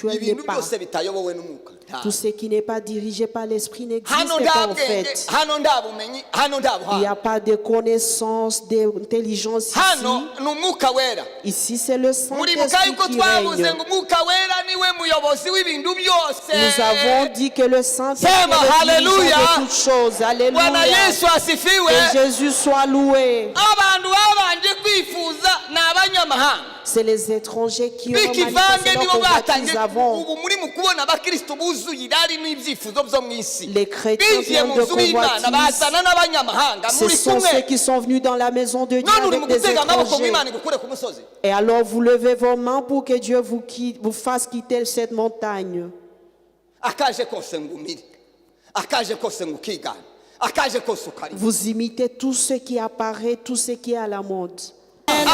N'est Ibintu pas. Byose bitayobowe n'umwuka nta. Tout ce qui n'est pas dirigé par l'esprit n'existe Hano pas nta en bwenge fait. Hano nta bumenyi hano nta Il n'y buhanga a pas de connaissance, d'intelligence ici. Hano ni umwuka wera. Ici, c'est le Muribuka Saint-Esprit yuko qui twavuze règne. Ngo umwuka wera niwe muyobozi w'ibintu byose. Nous avons dit que le Saint-Esprit est Sema le dirigeant hallelujah. de toutes choses. Bwana Alléluia. Yesu asifiwe. Que Jésus soit loué. Abantu babanje kwifuza ni abanyamahanga C'est les étrangers qui ont b'ikivange manifesté leur nibo convoitise batangiye avant. Ubu muri mu kubona abakristo buzuye irari n'ibyifuzo byo mu isi Les chrétiens binjiye mu pleins de nzu y'Imana convoitise, bazana n'abanyamahanga ce muri sont kumwe ceux qui sont venus dans la maison de Dieu none uri avec mu des gutega amaboko ngo étrangers. Imana igukure ku musozi. Et alors vous levez vos mains pour que Dieu vous fasse quitter cette montagne. Akaje kose ngo umire akaje kose ngo ukigane akaje kose ukarira. Vous imitez tout ce qui apparaît, tout ce qui est à la mode.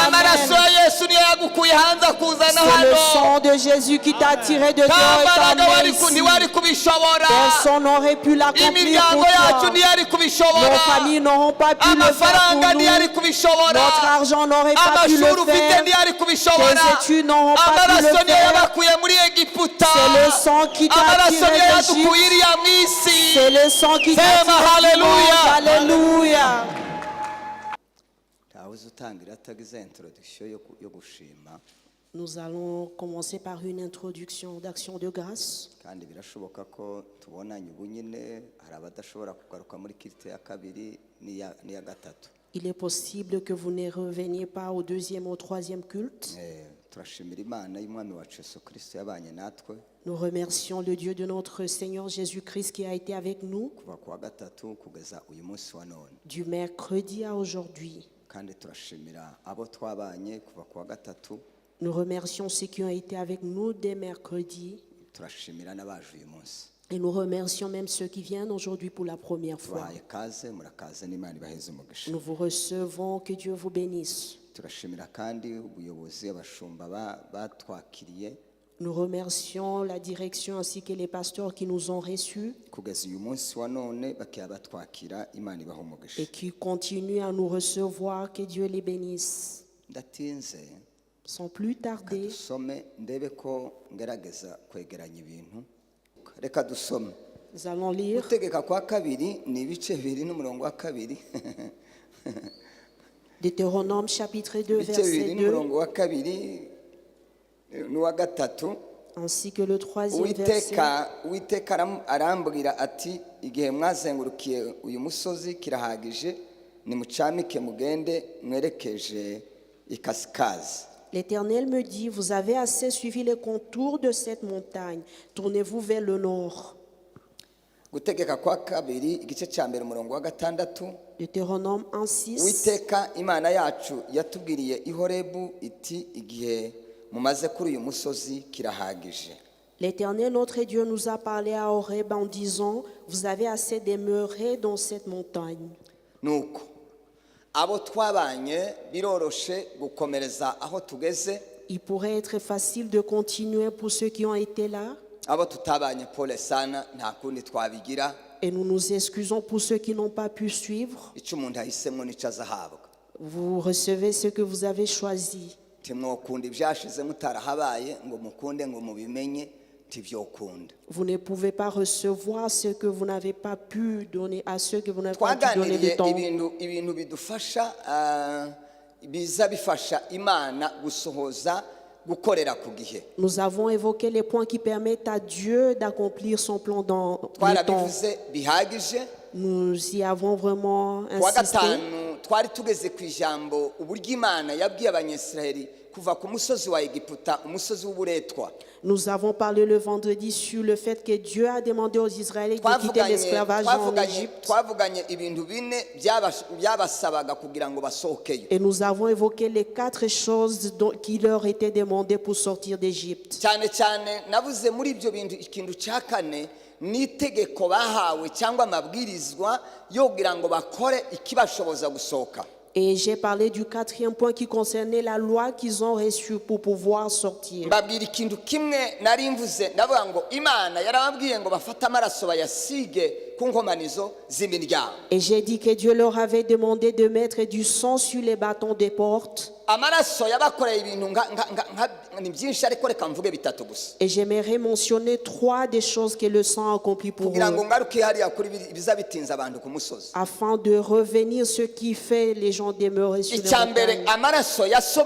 Amaraso ya Yesu niyo yagukuye hanze akuzana C'est le hano. Sang de Jésus qui t'a tiré de Dieu Nta et t'a mbaraga amené wari ku ici. Ntiwari kubishobora. Personne n'aurait pu l'accomplir Imiryango pour yacu toi. ntiyari kubishobora. Nos familles n'auront pas pu le faire Amafaranga pour ntiyari nous. Kubishobora. Notre argent n'aurait pas pu Amashuri le ufite faire. ntiyari kubishobora. Tes études n'auront pas pu Amaraso le niyo faire. Yabakuye muri Egiputa. C'est le sang qui t'a Amaraso tiré niyo d'Égypte. Yadukuye iriya mu isi. C'est le sang qui t'a Sema tiré du monde. hallelujah. Alléluia. Ntawe uzi utangira atagize introduction yo ku- yo gushima. Nous allons commencer par une introduction d'action de grâce. Kandi birashoboka ko tubonanye ubu nyine hari abadashobora kugaruka muri culte ya kabiri n'iya n'iya gatatu. Il est possible que vous ne reveniez pas au deuxième ou au troisième culte. Eh, turashimira Imana y'umwami wacu Yesu Kirisito yabanye natwe Nous remercions le Dieu de notre Seigneur Jésus-Christ qui a été avec nous kuva ku wa gatatu kugeza uyu munsi wa none. Du mercredi à aujourd'hui. Kandi turashimira abo twabanye kuva ku wa gatatu. Nous remercions ceux qui ont été avec nous dès mercredi Turashimira n'abaje uyu munsi. Et nous remercions même ceux qui viennent aujourd'hui pour la première fois. Tubahaye kaze murakaze n'Imana ibaheze umugisha. Nous vous recevons, que Dieu vous bénisse. Turashimira kandi ubuyobozi abashumba ba- batwakiriye Nous remercions la direction ainsi que les pasteurs qui nous ont reçus kugeza uyu munsi wa none bakaba batwakira Imana ibaha umugisha. Et qui continuent à nous recevoir. Que Dieu les bénisse. Ndatinze Sans plus tarder, dusome ndebe ko ngerageza kwegeranya ibintu reka dusome. Nous allons lire Gutegeka kwa kabiri ni ibice bibiri n'umurongo wa kabiri. Deutéronome chapitre 2, Ibice bibiri verset 2, n'umurongo wa kabiri n'uwa gatatu. Ainsi que le troisième verset. Uwiteka Uwiteka aram- arambwira ati igihe mwazengurukiye uyu musozi kirahagije nimucamike mugende mwerekeje ikasikazi. L'Éternel me dit, vous avez assez suivi les contours de cette montagne. Tournez-vous vers le nord. Gutegeka kwa kabiri igice cya mbere umurongo wa gatandatu. Deutéronome 1, 6. Uwiteka Imana yacu yatubwiriye i Horebu iti igihe mumaze kuri uyu musozi kirahagije. L'Éternel, notre Dieu, nous a parlé à Horeb en disant, vous avez assez demeuré dans cette montagne. Nuko abo twabanye biroroshe gukomereza aho tugeze. Il pourrait être facile de continuer pour ceux qui ont été là. Abo tutabanye pole sana nta kundi twabigira. Et nous nous excusons pour ceux qui n'ont pas pu suivre. Icyo umuntu ahisemo nicyo azahabwa. Vous recevez ce que vous avez choisi. Ntimwokunda ibyashize mutarahabaye ngo mukunde ngo mubimenye ntibyokunda. Vous ne pouvez pas recevoir ce que vous n'avez pas pu donner à ceux que vous n'avez pas pu donner Twaganiriye de temps. Ibintu ibintu bidufasha ah, biza bifasha Imana gusohoza gukorera ku gihe. Nous avons évoqué les points qui permettent à Dieu d'accomplir son plan dans le temps. Twarabivuze bihagije. Nous y avons vraiment Ku wa insisté. Gatanu twari tugeze ku ijambo uburyo Imana yabwiye Abanyisiraheli kuva ku musozi wa Egiputa umusozi w'uburetwa. Nous avons parlé le vendredi sur le fait que Dieu a demandé aux Israélites de quitter Twavuganye l'esclavage en twavuganye Égypte. Twavuganye ibintu bine byabas- byabasabaga kugira ngo basohokeyo. Et nous avons évoqué les quatre choses qui leur étaient demandées pour sortir d'Égypte. Cyane cyane navuze muri ibyo bintu ikintu cya kane ni itegeko bahawe cyangwa amabwirizwa yo kugira ngo bakore ikibashoboza gusohoka. Et j'ai parlé du quatrième point qui concernait la loi qu'ils ont reçue pour pouvoir sortir. Mbabwira ikintu kimwe nari mvuze ndavuga ngo Imana yarababwiye ngo bafate amaraso bayasige Ku nkomanizo z'imiryango. Et j'ai dit que Dieu leur avait demandé de mettre du sang sur les battants des portes. Amaraso yabakoreye ibintu nka- nka- nka- nka- ni byinshi ariko reka mvuge bitatu gusa Et j'aimerais mentionner trois des choses que le sang a accompli pour kugira ngo eux, ngaruke hariya kuri biri- biza bitinza abantu ku musozi. Afin de revenir ce qui fait les gens demeurer sur les Icya mbere montagnes. Amaraso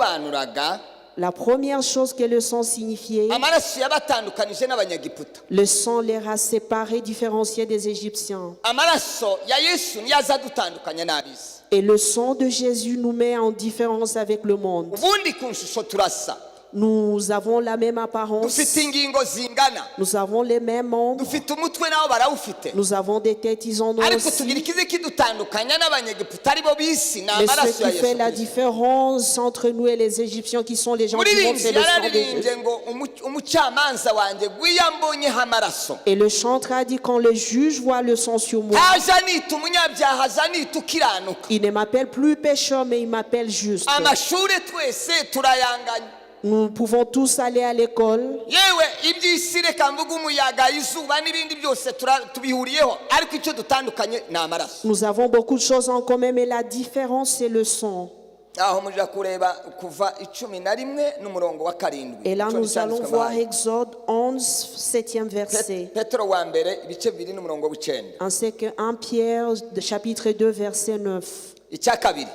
yasobanuraga La première chose que le sang signifiait, amaraso yabatandukanije n'Abanyegiputa. Le sang les a séparés, différenciés des Égyptiens. Amaraso ya Yesu niyo aza adutandukanya n'ab'isi. Et le sang de Jésus nous met en différence avec le monde. Ubundi ku nshusho turasa. Nous avons la même apparence, Dufite ingingo zingana. Nous avons les mêmes membres, Dufite umutwe nabo barawufite. Nous avons des têtes, ils en ont Ariko aussi. Tugira ikize kidutandukanya n'Abanyegiputa aribo b'isi ni Mais ce amaraso ya qui fait Yesu la Kristo. Différence entre nous et les Égyptiens, qui sont les gens du monde, Muririmbyi c'est le sang de yararirimbye Jésus. Ngo umu- umucamanza wanjye gwiyambonyeho amaraso Et le chantre a dit, quand le juge voit le sang sur moi, ntaje anita umunyabyaha aza anita ukiranuka. Il ne m'appelle plus pécheur, mais il m'appelle juste. Amashuri twese turayanganya. Nous pouvons tous aller à l'école. Yewe iby'isi reka mvuga umuyaga izuba n'ibindi byose tura- tubihuriyeho ariko icyo dutandukanye ni amaraso. Nous avons beaucoup de choses en commun, mais la différence, c'est le sang. Aho muja kureba kuva icumi na rimwe n'umurongo wa karindwi. Et là, Ico nous ni allons cyanditswe voir ahandi. Exode 11, 7e verset, Petero wa mbere ibice bibiri n'umurongo w'icenda. Ainsi que 1 Pierre, chapitre 2, verset 9. Icya kabiri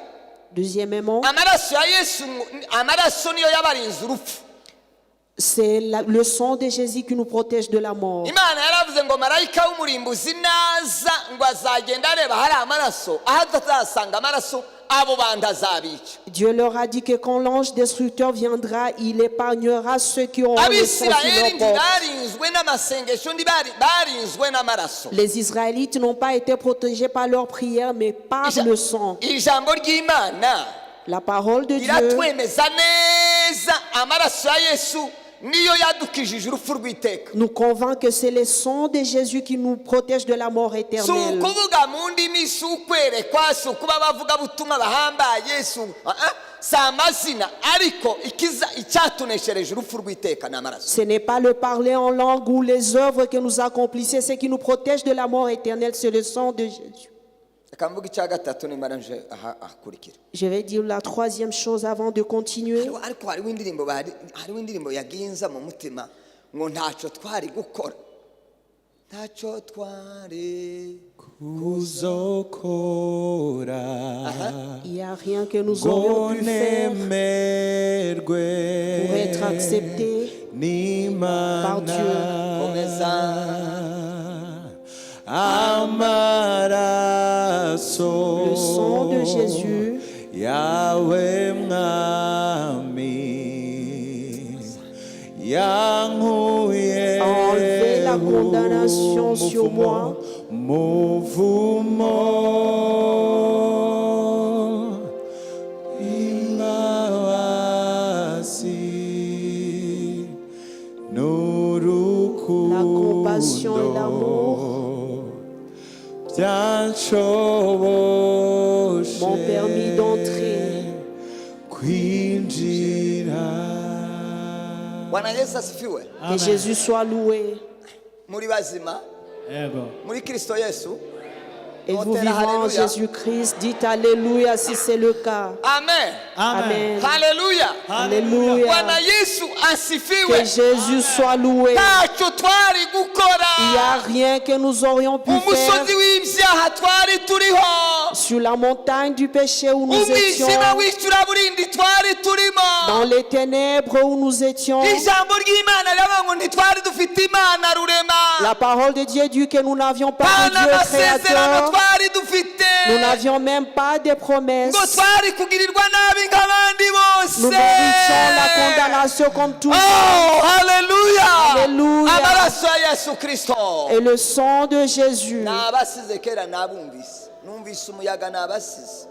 Deuxièmement, amaraso ya Yesu amaraso niyo yabarinze urupfu. C'est le sang de Jésus qui nous protège de la mort. Imana yaravuze ngo marayika w'umurimbuzi naza ngo azagenda areba hari amaraso aho atazasanga amaraso abo bantu azabica. Dieu leur a dit que quand l'ange destructeur viendra, il épargnera ceux qui auront le sang sur Abisirayeli leur porte. Ntibarinzwe n'amasengesho ntibari- barinzwe n'amaraso. Les Israélites n'ont pas été protégés par leur prière, mais par Ija- le sang. Ijambo ry'Imana La parole de Dieu riratwemeza neza amaraso ya Yesu niyo yadukijije urupfu rw'iteka. Nous convainc que c'est le sang de Jésus qui nous protège de la mort Si éternelle. Ukuvuga mu ndimi si ukwerekwa si ukuba abavugabutumwa bahambaye si u- ah, ah, si amazina ariko ikiza icyatuneshereje urupfu rw'iteka ni amaraso. Ce n'est pas le parler en langue ou les œuvres que nous accomplissons, ce qui nous protège de la mort éternelle, c'est le sang de Jésus. Reka mvuge icya gatatu nimara nje aha ahakurikira. Je vais dire la troisième chose avant de continuer. Hariho- ariko hariho indirimbo bari- hariho indirimbo yagiye inza mu mutima ngo ntacyo twari gukora ntacyo twari Kuzokora Il n'y a rien que nous ngo aurions pu faire nemerwe pour être acceptés n'Imana par Dieu. Komeza. Amaraso Le sang de Jésus yawe mwami yankuye A enlevé la condamnation sur moi. Muvumo imbabazi n'urukundo La compassion et l'amour byanshoboshe m'ont permis d'entrer. Kwinjira. Bwana Yesu asifiwe. Que Jésus soit loué. Muri bazima Yego. Muri Kristo Yesu. Et vous Otera vivant en haleluya. Jésus-Christ, dites Alléluia si c'est le cas. Amen. Amen. Haleluya. Alléluia. Bwana Yesu Que asifiwe. Jésus soit loué. Ntacyo twari gukora. Il n'y a rien que nous aurions pu faire Umusozi w'ibyaha twari turiho sur la montagne du péché où nous étions, umwijima w'icuraburindi twari turimo dans les ténèbres où nous étions. Ijambo ry'Imana riravuga ngo ntitwari dufite Imana rurema La parole de Dieu dit que nous n'avions pas nta de Dieu n'amasezerano créateur. Twari dufite Nous n'avions même pas de promesses. Ngo twari kugirirwa nabi nk'abandi bose. Nous méritions la condamnation comme tout. Oh, haleluya. Haleluya. Amaraso ya Yesu Kristo Et le sang de Jésus. Nabasize kera nabumvise numvise umuyaga nabasize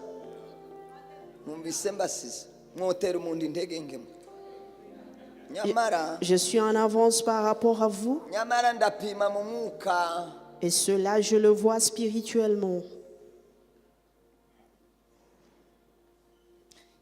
numvise mbasize mwotera umuntu intege nkemwe nyamara Je suis en avance par rapport à vous. Nyamara ndapima mu mwuka. Et cela, je le vois spirituellement.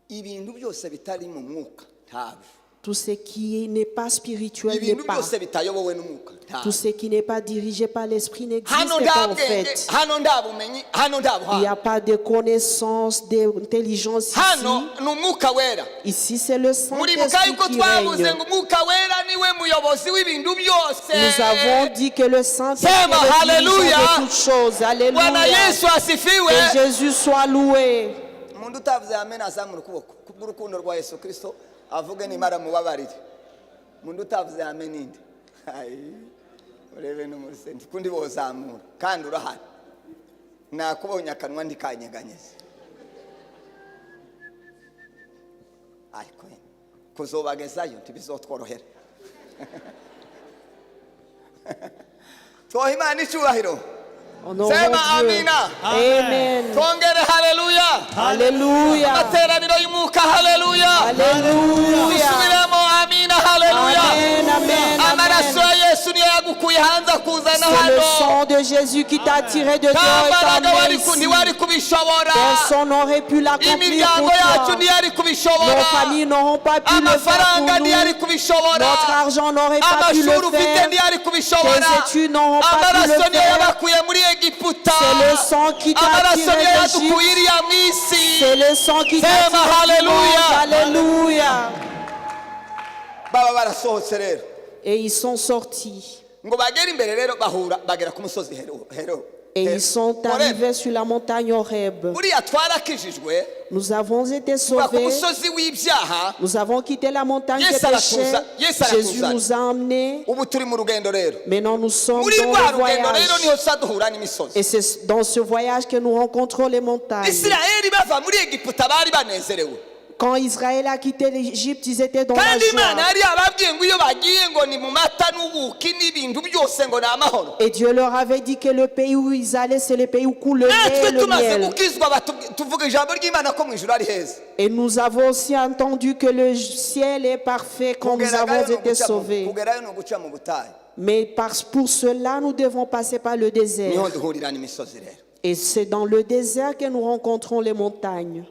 Ibintu byose bitari mu mwuka ntabyo. Tout ce qui n'est pas spirituel n'est Ibintu pas. Byose bitayobowe n'umwuka nta. Tout ce qui n'est pas dirigé par l'esprit n'existe Hano pas nta en bwenge, fait. hano nta bumenyi, hano nta Il n'y buhanga. a pas de connaissance, d'intelligence ici. Hano ni umwuka wera. Ici, c'est le Muribuka Saint-Esprit yuko qui twavuze règne. ngo umwuka wera niwe muyobozi w'ibintu byose. Nous avons dit que le Saint-Esprit est Sema le dirigeant hallelujah. de toutes choses. Bwana Alléluia. Yesu asifiwe. Que Jésus soit loué. Umuntu utavuze amen azamura ukuboko kubw'urukundo rwa Yesu Kirisito avuge nimara mubabarire. Umuntu utavuze amen ninde? Ayi, urebe n'umusenti kundi bozamura kandi urahari nakubonye akanwa ndikanyeganyeze ariko kuzobagezayo ntibizotworohera. Twoha Imana icyubahiro. Honorons Sema Dieu. amina. Amen. Twongere haleluya. Alléluia. Amateraniro y'umwuka, haleluya. Alléluia. Dusubiremo amina, haleluya. Amen, amen, Amaraso amen. ya Yesu niyo yagukuye hanze akuzana C'est le hano. sang de Jésus qui t'a tiré de Nta dehors et t'a mbaraga amené wari ku ici. ntiwari kubishobora. Personne n'aurait pu l'accomplir Imiryango pour yacu toi. ntiyari kubishobora. Nos familles n'auront pas pu le faire Amafaranga pour ntiyari nous. kubishobora. Notre argent n'aurait pas pu Amashuri le ufite faire. ntiyari kubishobora. Tes études n'auront pas pu Amaraso le niyo faire. yabakuye muri Egiputa. C'est le sang qui t'a Amaraso tiré niyo d'Égypte. yadukuye iriya mu isi. C'est le sang qui t'a Sema tiré du monde. hallelujah. Alléluia. Baba barasohotse rero. Et ils sont sortis. Ngo bagere imbere rero bahura bagera ku musozi Hero Hero Et ils sont Horeb. Arrivés sur la montagne Horeb. Buriya twarakijijwe Nous avons été tuva ku sauvés. Musozi w'ibyaha. Nous avons quitté la montagne Yesu des péchés. aratuza, Yesu aratuzana. Jésus nous a emmenés. Ubu turi mu rugendo rero. Maintenant, nous sommes Muri dans rwa le rugendo rero voyage. niho tuza duhura n'imisozi. Et c'est dans ce voyage que nous rencontrons les montagnes. Isirayeli bava muri Egiputa bari banezerewe. Quand Israël a quitté l'Égypte, ils étaient dans la Kandi Imana joie. yari yababwiye ngo iyo bagiye ngo ni mu mata n'ubuki n'ibintu byose ngo ni amahoro. Et Dieu leur avait dit que le pays où ils allaient, c'est le pays où coule le lait Natwe et le tumaze miel. Gukizwa tuvuga ijambo ry'Imana ko mu ijuru ari heza. Et nous avons aussi entendu que le ciel est parfait quand nous avons Kugerayo ni été uguca mu- sauvés. Kugerayo ni uguca mu butayu. Mais pour cela, nous devons passer par le désert. Niho duhurira n'imisozi rero. Et c'est dans le désert que nous rencontrons les montagnes.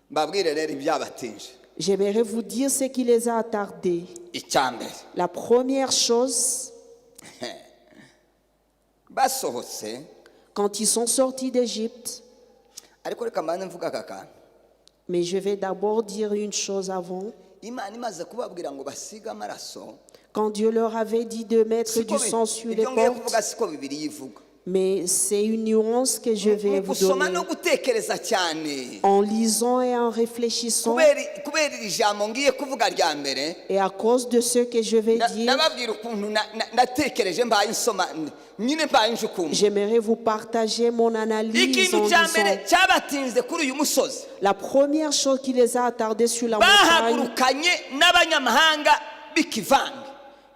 Mbabwire rero ibyabatinje. J'aimerais vous dire ce qui les a attardés. Icya mbere, La première chose, basohotse quand ils sont sortis d'Égypte, ariko reka mbanze mvuga aka kantu. Mais je vais d'abord dire une chose avant. Imana imaze kubabwira ngo basige amaraso Quand Dieu leur avait dit de mettre siko du sang sur les ibyo ngiye portes, kuvuga siko Bibiliya ivuga. Mais c'est une nuance que je Mu vais vous gusoma donner. No gutekereza cyane En lisant et en réfléchissant, kubera kubera iri jambo ngiye kuvuga rya mbere et à cause de ce que je vais dire, ndababwira ukuntu natekereje mbaye nsoma nyine mbaye njukumva. J'aimerais vous partager mon analyse Ikintu en cya disant, mbere cyabatinze kuri uyu musozi, la première chose qui les a attardés sur la montagne, bahagurukanye n'abanyamahanga b'ikivange.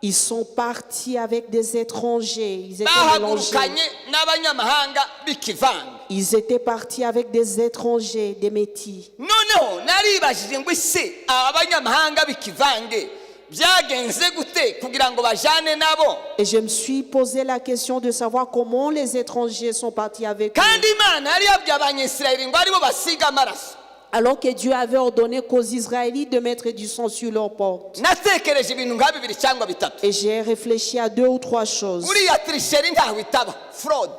Ils sont partis avec des étrangers. Ils étaient mélangés. Bahagurukanye n'abanyamahanga b'ikivange. Ils étaient partis avec des étrangers, des métis. Noneho naribajije ngo ese aba banyamahanga b'ikivange byagenze gute kugira ngo bajane nabo? Et je me suis posé la question de savoir comment les étrangers sont partis avec eux. Kandi Imana yari yabwiye abanyisirayeli ngo aribo basiga amaraso. Alors que Dieu avait ordonné qu'aux Israélites de mettre du sang sur leurs portes. Natekereje ibintu nka bibiri cyangwa bitatu. Et j'ai réfléchi à deux ou trois choses. Uriya tricherie ntaho itaba, fraude.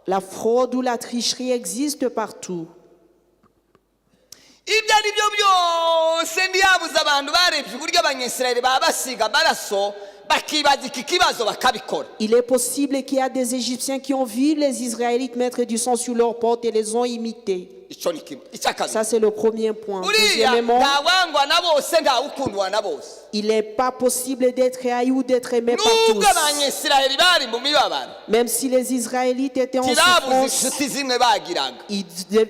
La fraude ou la tricherie existe partout. Ibyo ari byo byose ntiyabuze abantu barebye uburyo abanyisirayeli baba basiga amaraso bakibaza iki kibazo bakabikora. Il est possible qu'il y a des Égyptiens qui ont vu les Israélites mettre du sang sur leurs portes et les ont imités. Icyo ni kimwe. Icya kabiri, Ça, c'est le premier point. uriya Deuxièmement, ntawangwa na bose ntawukundwa na bose. Il n'est pas possible d'être haï ou d'être aimé par Nubwo tous. abanyisirayeli bari mu mibabaro Même si les Israélites étaient en ntibabuze souffrance, inshuti zimwe bagiraga. Ils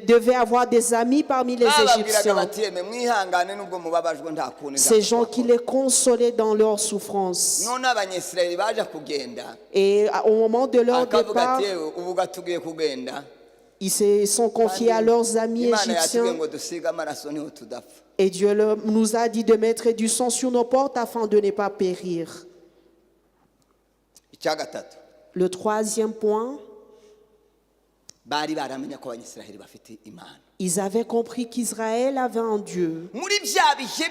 devaient avoir des amis parmi les Bababwiraga Égyptiens. Bati yeme mwihangane nubwo mubabajwe nta kundi Ces gens qui les consolaient dans leur souffrance. none abanyisirayeli baje kugenda Et au moment de leur akavuga départ, ati yewe ubu gatugiye kugenda ils se sont confiés à leurs amis Imana yatubwiye égyptiens. Ngo dusige amaraso niho tudapfa. Et Dieu nous a dit de mettre du sang sur nos portes afin de ne pas périr. Icya gatatu, Le troisième point, Bari baramenya ko Abanyisiraheli bafite Imana. Ils avaient compris qu'Israël avait un Dieu. Muri bya bihe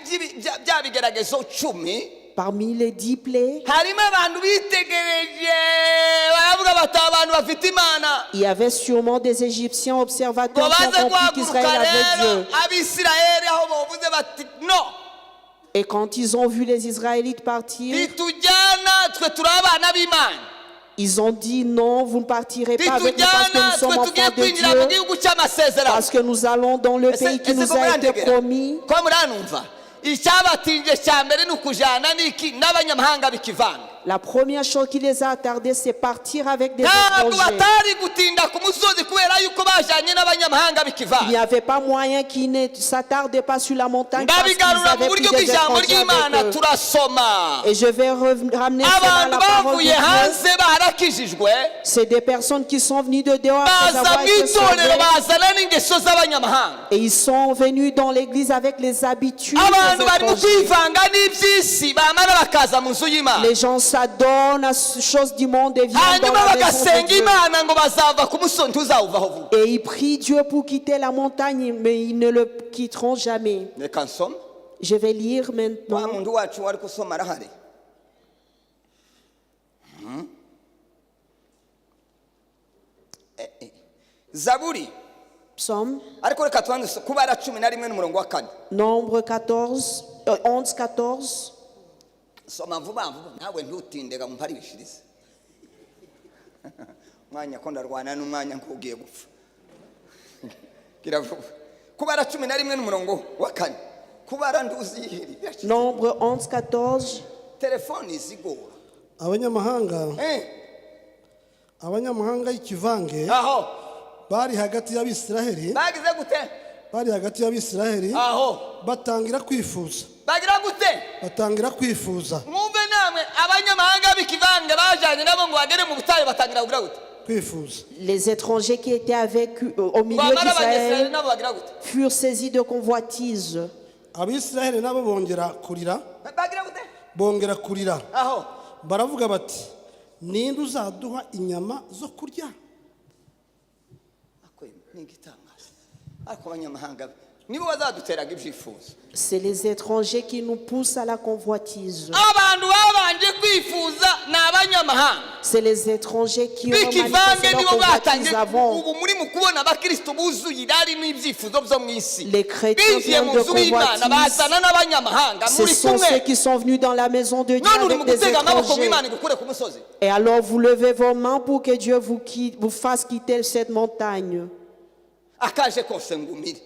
bya bigeragezo 10, Parmi les 10 plaies, harimo abantu bitegereje baravuga bati abantu bafite Imana. Il y avait sûrement des Égyptiens Ngo observateurs qui ont baze compris guhaguruka qu'Israël avait rero Dieu. Abisirayeli aho bavuze bati no, Et quand ils ont vu les Israélites partir, ntitujyana, twe turi abana b'Imana. ils ont dit non, vous ne partirez pas avec nous parce que Ntitujyana, nous sommes twe tugiye enfants de kwinjira mu Dieu, gihugu cy'amasezerano. parce que nous allons dans le Ese pays qui ese nous ko a été murantegera? promis. Ko muranumva? Icyabatinje cya mbere ni ukujyana n'iki n'abanyamahanga b'ikivanga. La première chose qui les a attardés, c'est partir avec des Ntabwo étrangers. batari gutinda ku musozi kubera yuko bajyanye n'abanyamahanga Il n'y b'ikivanga. avait pas moyen qu'ils ne s'attardent pas sur la montagne parce qu'ils Ndabigarura mu avaient pris buryo des bw'ijambo étrangers ry'Imana, avec eux. turasoma Et je vais ramener cela à abantu la parole de bavuye Dieu. Hanze barakijijwe, C'est des personnes qui sont venues de dehors après baza avoir mu été itorero sauvées. Bazana n'ingeso z'abanyamahanga. Et ils sont venus dans l'église avec les habitudes Abantu des bari mu étrangers. kwivanga n'iby'isi bamara bakaza mu nzu y'Imana, Les gens s'adonnent à ces choses du monde et viennent dans hanyuma la maison de bagasenga Dieu. Imana ngo bazava ku musozi, ntuzawuvaho vuba. Et ils prient Dieu pour quitter la montagne, mais ils ne le quitteront jamais. Reka nsome. Je vais lire Wa maintenant. muntu wacu wari gusoma arahari? Eh, eh. Zaburi. Psaume, Ariko reka tubanze Kubara 11 n'umurongo wa 4. Nombre 14, 11, 14. Soma vuba vuba nawe, ntutinde ngo mparibishirize umwanya ko ndarwana n'umwanya nk'ugiye gupfa. Gira vuba. Kubara 11 n'umurongo wa 4. Kubara nduzi yiheri. Nombre 11, 14. Telefoni zigora. Abanyamahanga abanyamahanga y'ikivange Aho bari hagati y'Abisiraheli, bagize gute? Bari hagati y'Abisiraheli, Aho batangira kwifuza. Bagira gute? Batangira kwifuza. Mwumve namwe, abanyamahanga b'ikivange bajanye nabo ngo bagere mu butayu batangira kugira gute? Kwifuza. Les étrangers qui étaient avec eux, au milieu Bamara Abanyisirayeli d'Israël nabo bagira gute? Furent saisis de convoitise. Abisiraheli nabo bongera kurira. Bagira gute? Bongera kurira. Aho Baravuga bati ninde uzaduha inyama zo kurya? Ako ni igitangaza, ariko abanyamahanga nibo bazaduteraga ibyifuzo. C'est les étrangers qui nous poussent à la convoitise. Abantu babanje kwifuza ni abanyamahanga C'est les étrangers qui ont b'ikivange, manifesté leur nibo convoitise batangiye. avant. Ubu muri mu kubona abakristo buzuye irari n'ibyifuzo byo mu isi, Les chrétiens binjiye mu pleins de nzu y'Imana convoitise, bazana n'abanyamahanga ce muri sont kumwe. ceux qui sont venus dans la maison de Dieu None uri mu avec des gutega amaboko ngo étrangers. Imana igukure ku musozi. Et alors vous levez vos mains pour que Dieu vous fasse quitter cette montagne. Akaje kose ngo umire,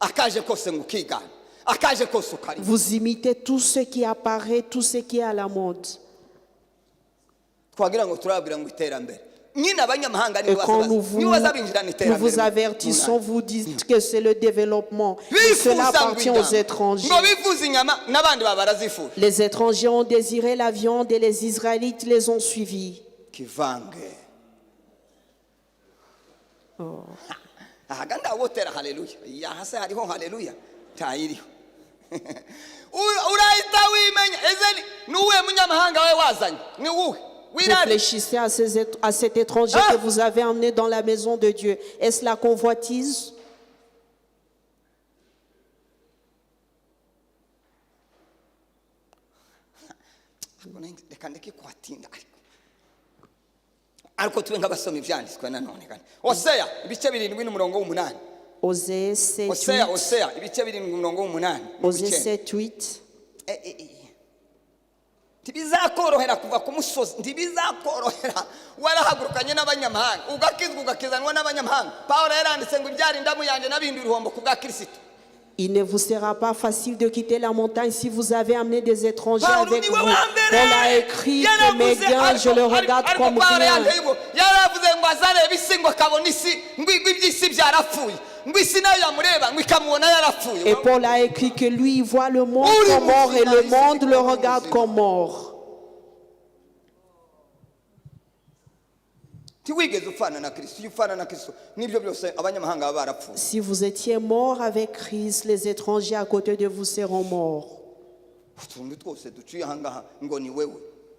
akaje kose ngo ukigane, akaje kose ukarira. Vous imitez tout ce qui apparaît, tout ce qui est à la mode. Twagira ngo turababwira ngo iterambere nyine abanyamahanga Et nibo quand baza nous vous, nibo bazabinjirana nous iterambere vous avertissons, vous dites que c'est le développement. Mais cela Bifuza ngo appartient aux inyama, étrangers. ngo bifuza inyama n'abandi baba barazifuza. Les étrangers ont désiré la viande et les Israélites les ont suivis. Kivange aha ndawotera haleluya yahase hariho haleluya ntayiriho. Urahita wimenya ese ni uwuhe munyamahanga we wazanye, ni uwuhe w'irari? Réfléchissez à cet étranger Ah! que vous avez emmené dans la maison de Dieu. Est-ce la convoitise? Reka ndeke kuhatinda, ariko tube nk'abasoma ibyanditswe nanone kandi Oseya ibice 7 n'umurongo w'8. Osée 7, Oseya, 8. Oseya ibice 7 umurongo w'8. Osée W'icyenda. 7, 8. Eh, eh, eh. Ntibizakorohera kuva ku musozi, ntibizakorohera warahagurukanye n'abanyamahanga ugakizwa ugakizanwa n'abanyamahanga. Pawulo yaranditse ngo ibyara indamu yanjye nabindi uruhombo ku bwa Kirisito. Il ne vous sera pas facile de quitter la montagne si vous avez amené des étrangers Pawulo avec niwe vous. wa mbere Paul a écrit que mes yaravuze gains, je le regarde ariko comme Pawulo rien. yanteye ubwoba. Yaravuze ngo azareba isi ngo akabona isi ngo igwe iby'isi byarapfuye, ngo isi nayo yamureba ngo ikamubona yarapfuye. Et Paul a écrit que lui, il voit le monde Uri comme mort et muzima, le isi monde le ikabona regarde muzima. comme mort. Ntiwigeze upfana na Kirisito. Iyo upfana na Kirisito n'ibyo byose abanyamahanga baba barapfuye. Si vous étiez mort avec Christ, les étrangers à côté de vous seront morts. Utuntu twose duciye ahangaha ngo ni wewe.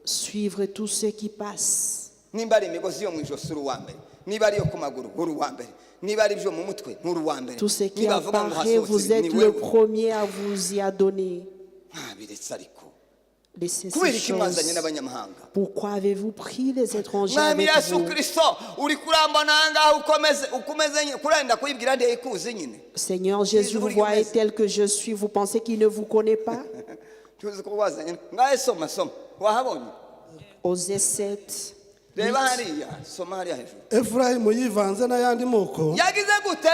Suivre tout ce qui passe. Nimba ari imigozi yo mu ijosi uri uwa mbere. Niba ari iyo ku maguru, uri uwa mbere. Niba ari ibyo mu mutwe, nturi uwa mbere. Tout ce qui Nibavuga ngo apparaît, hasohotse vous ibi, ni êtes le wewe. premier à vous y adonner. Ntabiretse ariko. Laissez Kubera ces iki mwazanye choses. n'abanyamahanga? Pourquoi avez-vous pris les étrangers Mwami avec Yesu vous? Kirisito, uri kurambona ahangaha ukomeze ukomeze nyine kurenda kuyibwira ndeyikuzi nyine. Seigneur Jésus, vous Jésus, voyez tel que je suis, vous pensez qu'il ne vous connaît pas? Tuzi ko wazanye ngahe. Soma, soma, wahabonye. Osée 7, Reba 8. hariya, soma hariya hejuru. Efurayimu yivanze n'ayandi moko. Yagize gute?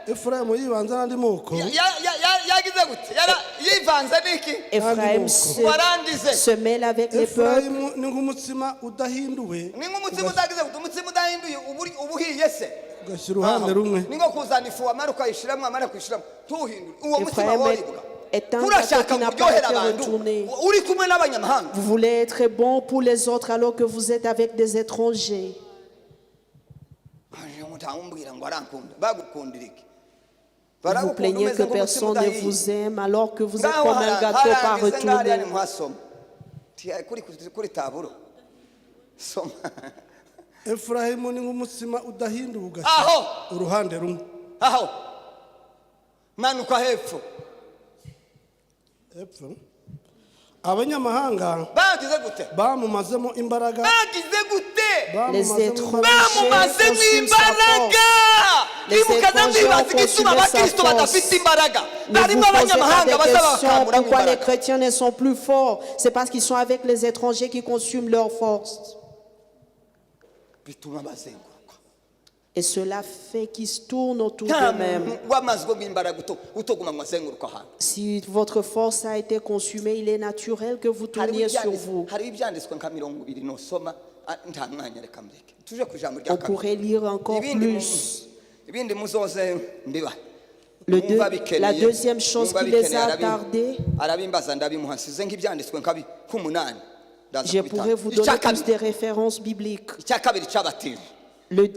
Efurayimu yivanze n'andi moko. Yagize gute? Yivanze n'iki? Ephraim Warangize. se mêle avec les peuples. Efurayimu ni nk'umutsima udahinduwe Ni nk'umutsima utagize gute? Umutsima udahinduye uba uhiye se? ugashyira uruhande rumwe. Ni nko kuzana ifu, wamara ukayishiramo, wamara kuyishiramo ntuhindure uwo mutsima. Ephraim Woribwa. est un Urashaka gâteau qui ngo n'a pas uryohere été abantu retourné. uri kumwe n'abanyamahanga. Vous voulez être bon pour les autres alors que vous êtes avec des étrangers. Ntawumbwira ngo arankunda. Bagukundira iki? Vous vous Baragukunda plaignez umeze que nk'umutsima personne ne udahiye. vous aime alors que vous êtes Ngaho comme un gâteau pas harangize ngaho hariya retourné. nimuhasoma. Kuri taburo, soma. Efurayimu ni nk'umutsima udahinduwe ugashyira Aho. uruhande rumwe. Aho, manuka hepfo. Epfo abanyamahanga Bagize gute? bamumazemo imbaraga. Bagize gute? Les Bamumazemo étrangers Bamumazemo consument sa imbaraga. force. Les Nimukaza étrangers mwibaza ont igituma consumé sa abakristo force. badafite imbaraga. Ne Barimo vous posez pas abanyamahanga des baza questions babakamuramo pourquoi les imbaraga. chrétiens ne sont plus forts. C'est parce qu'ils sont avec les étrangers qui consument leur force. Bituma bazenguruka. Et cela fait qu'ils se tournent autour Nta d'eux-mêmes. muntu w'amazwi bw'imbaraga utoguma ngo azenguruka ahantu. Si votre force a été consumée, il est naturel que vous Hariho tourniez sur vous. Hariho ibyanditswe nka 20 nosoma, ah, nta mwanya, reka mureke tuje ku ijambo rya On kabiri. pourrait lire encore Ibindi plus. Ibindi muzoze mbiba. Mwumva bikeneye, La deuxième chose mwumva qui les bikeneye, a attardés, arabimbaza ndabimuha. Nsize nk'ibyanditswe nka k'umunani, ndaza je kubitanga. pourrais vous Icya donner plus kabiri, des références bibliques. icya kabiri cy'abatindi.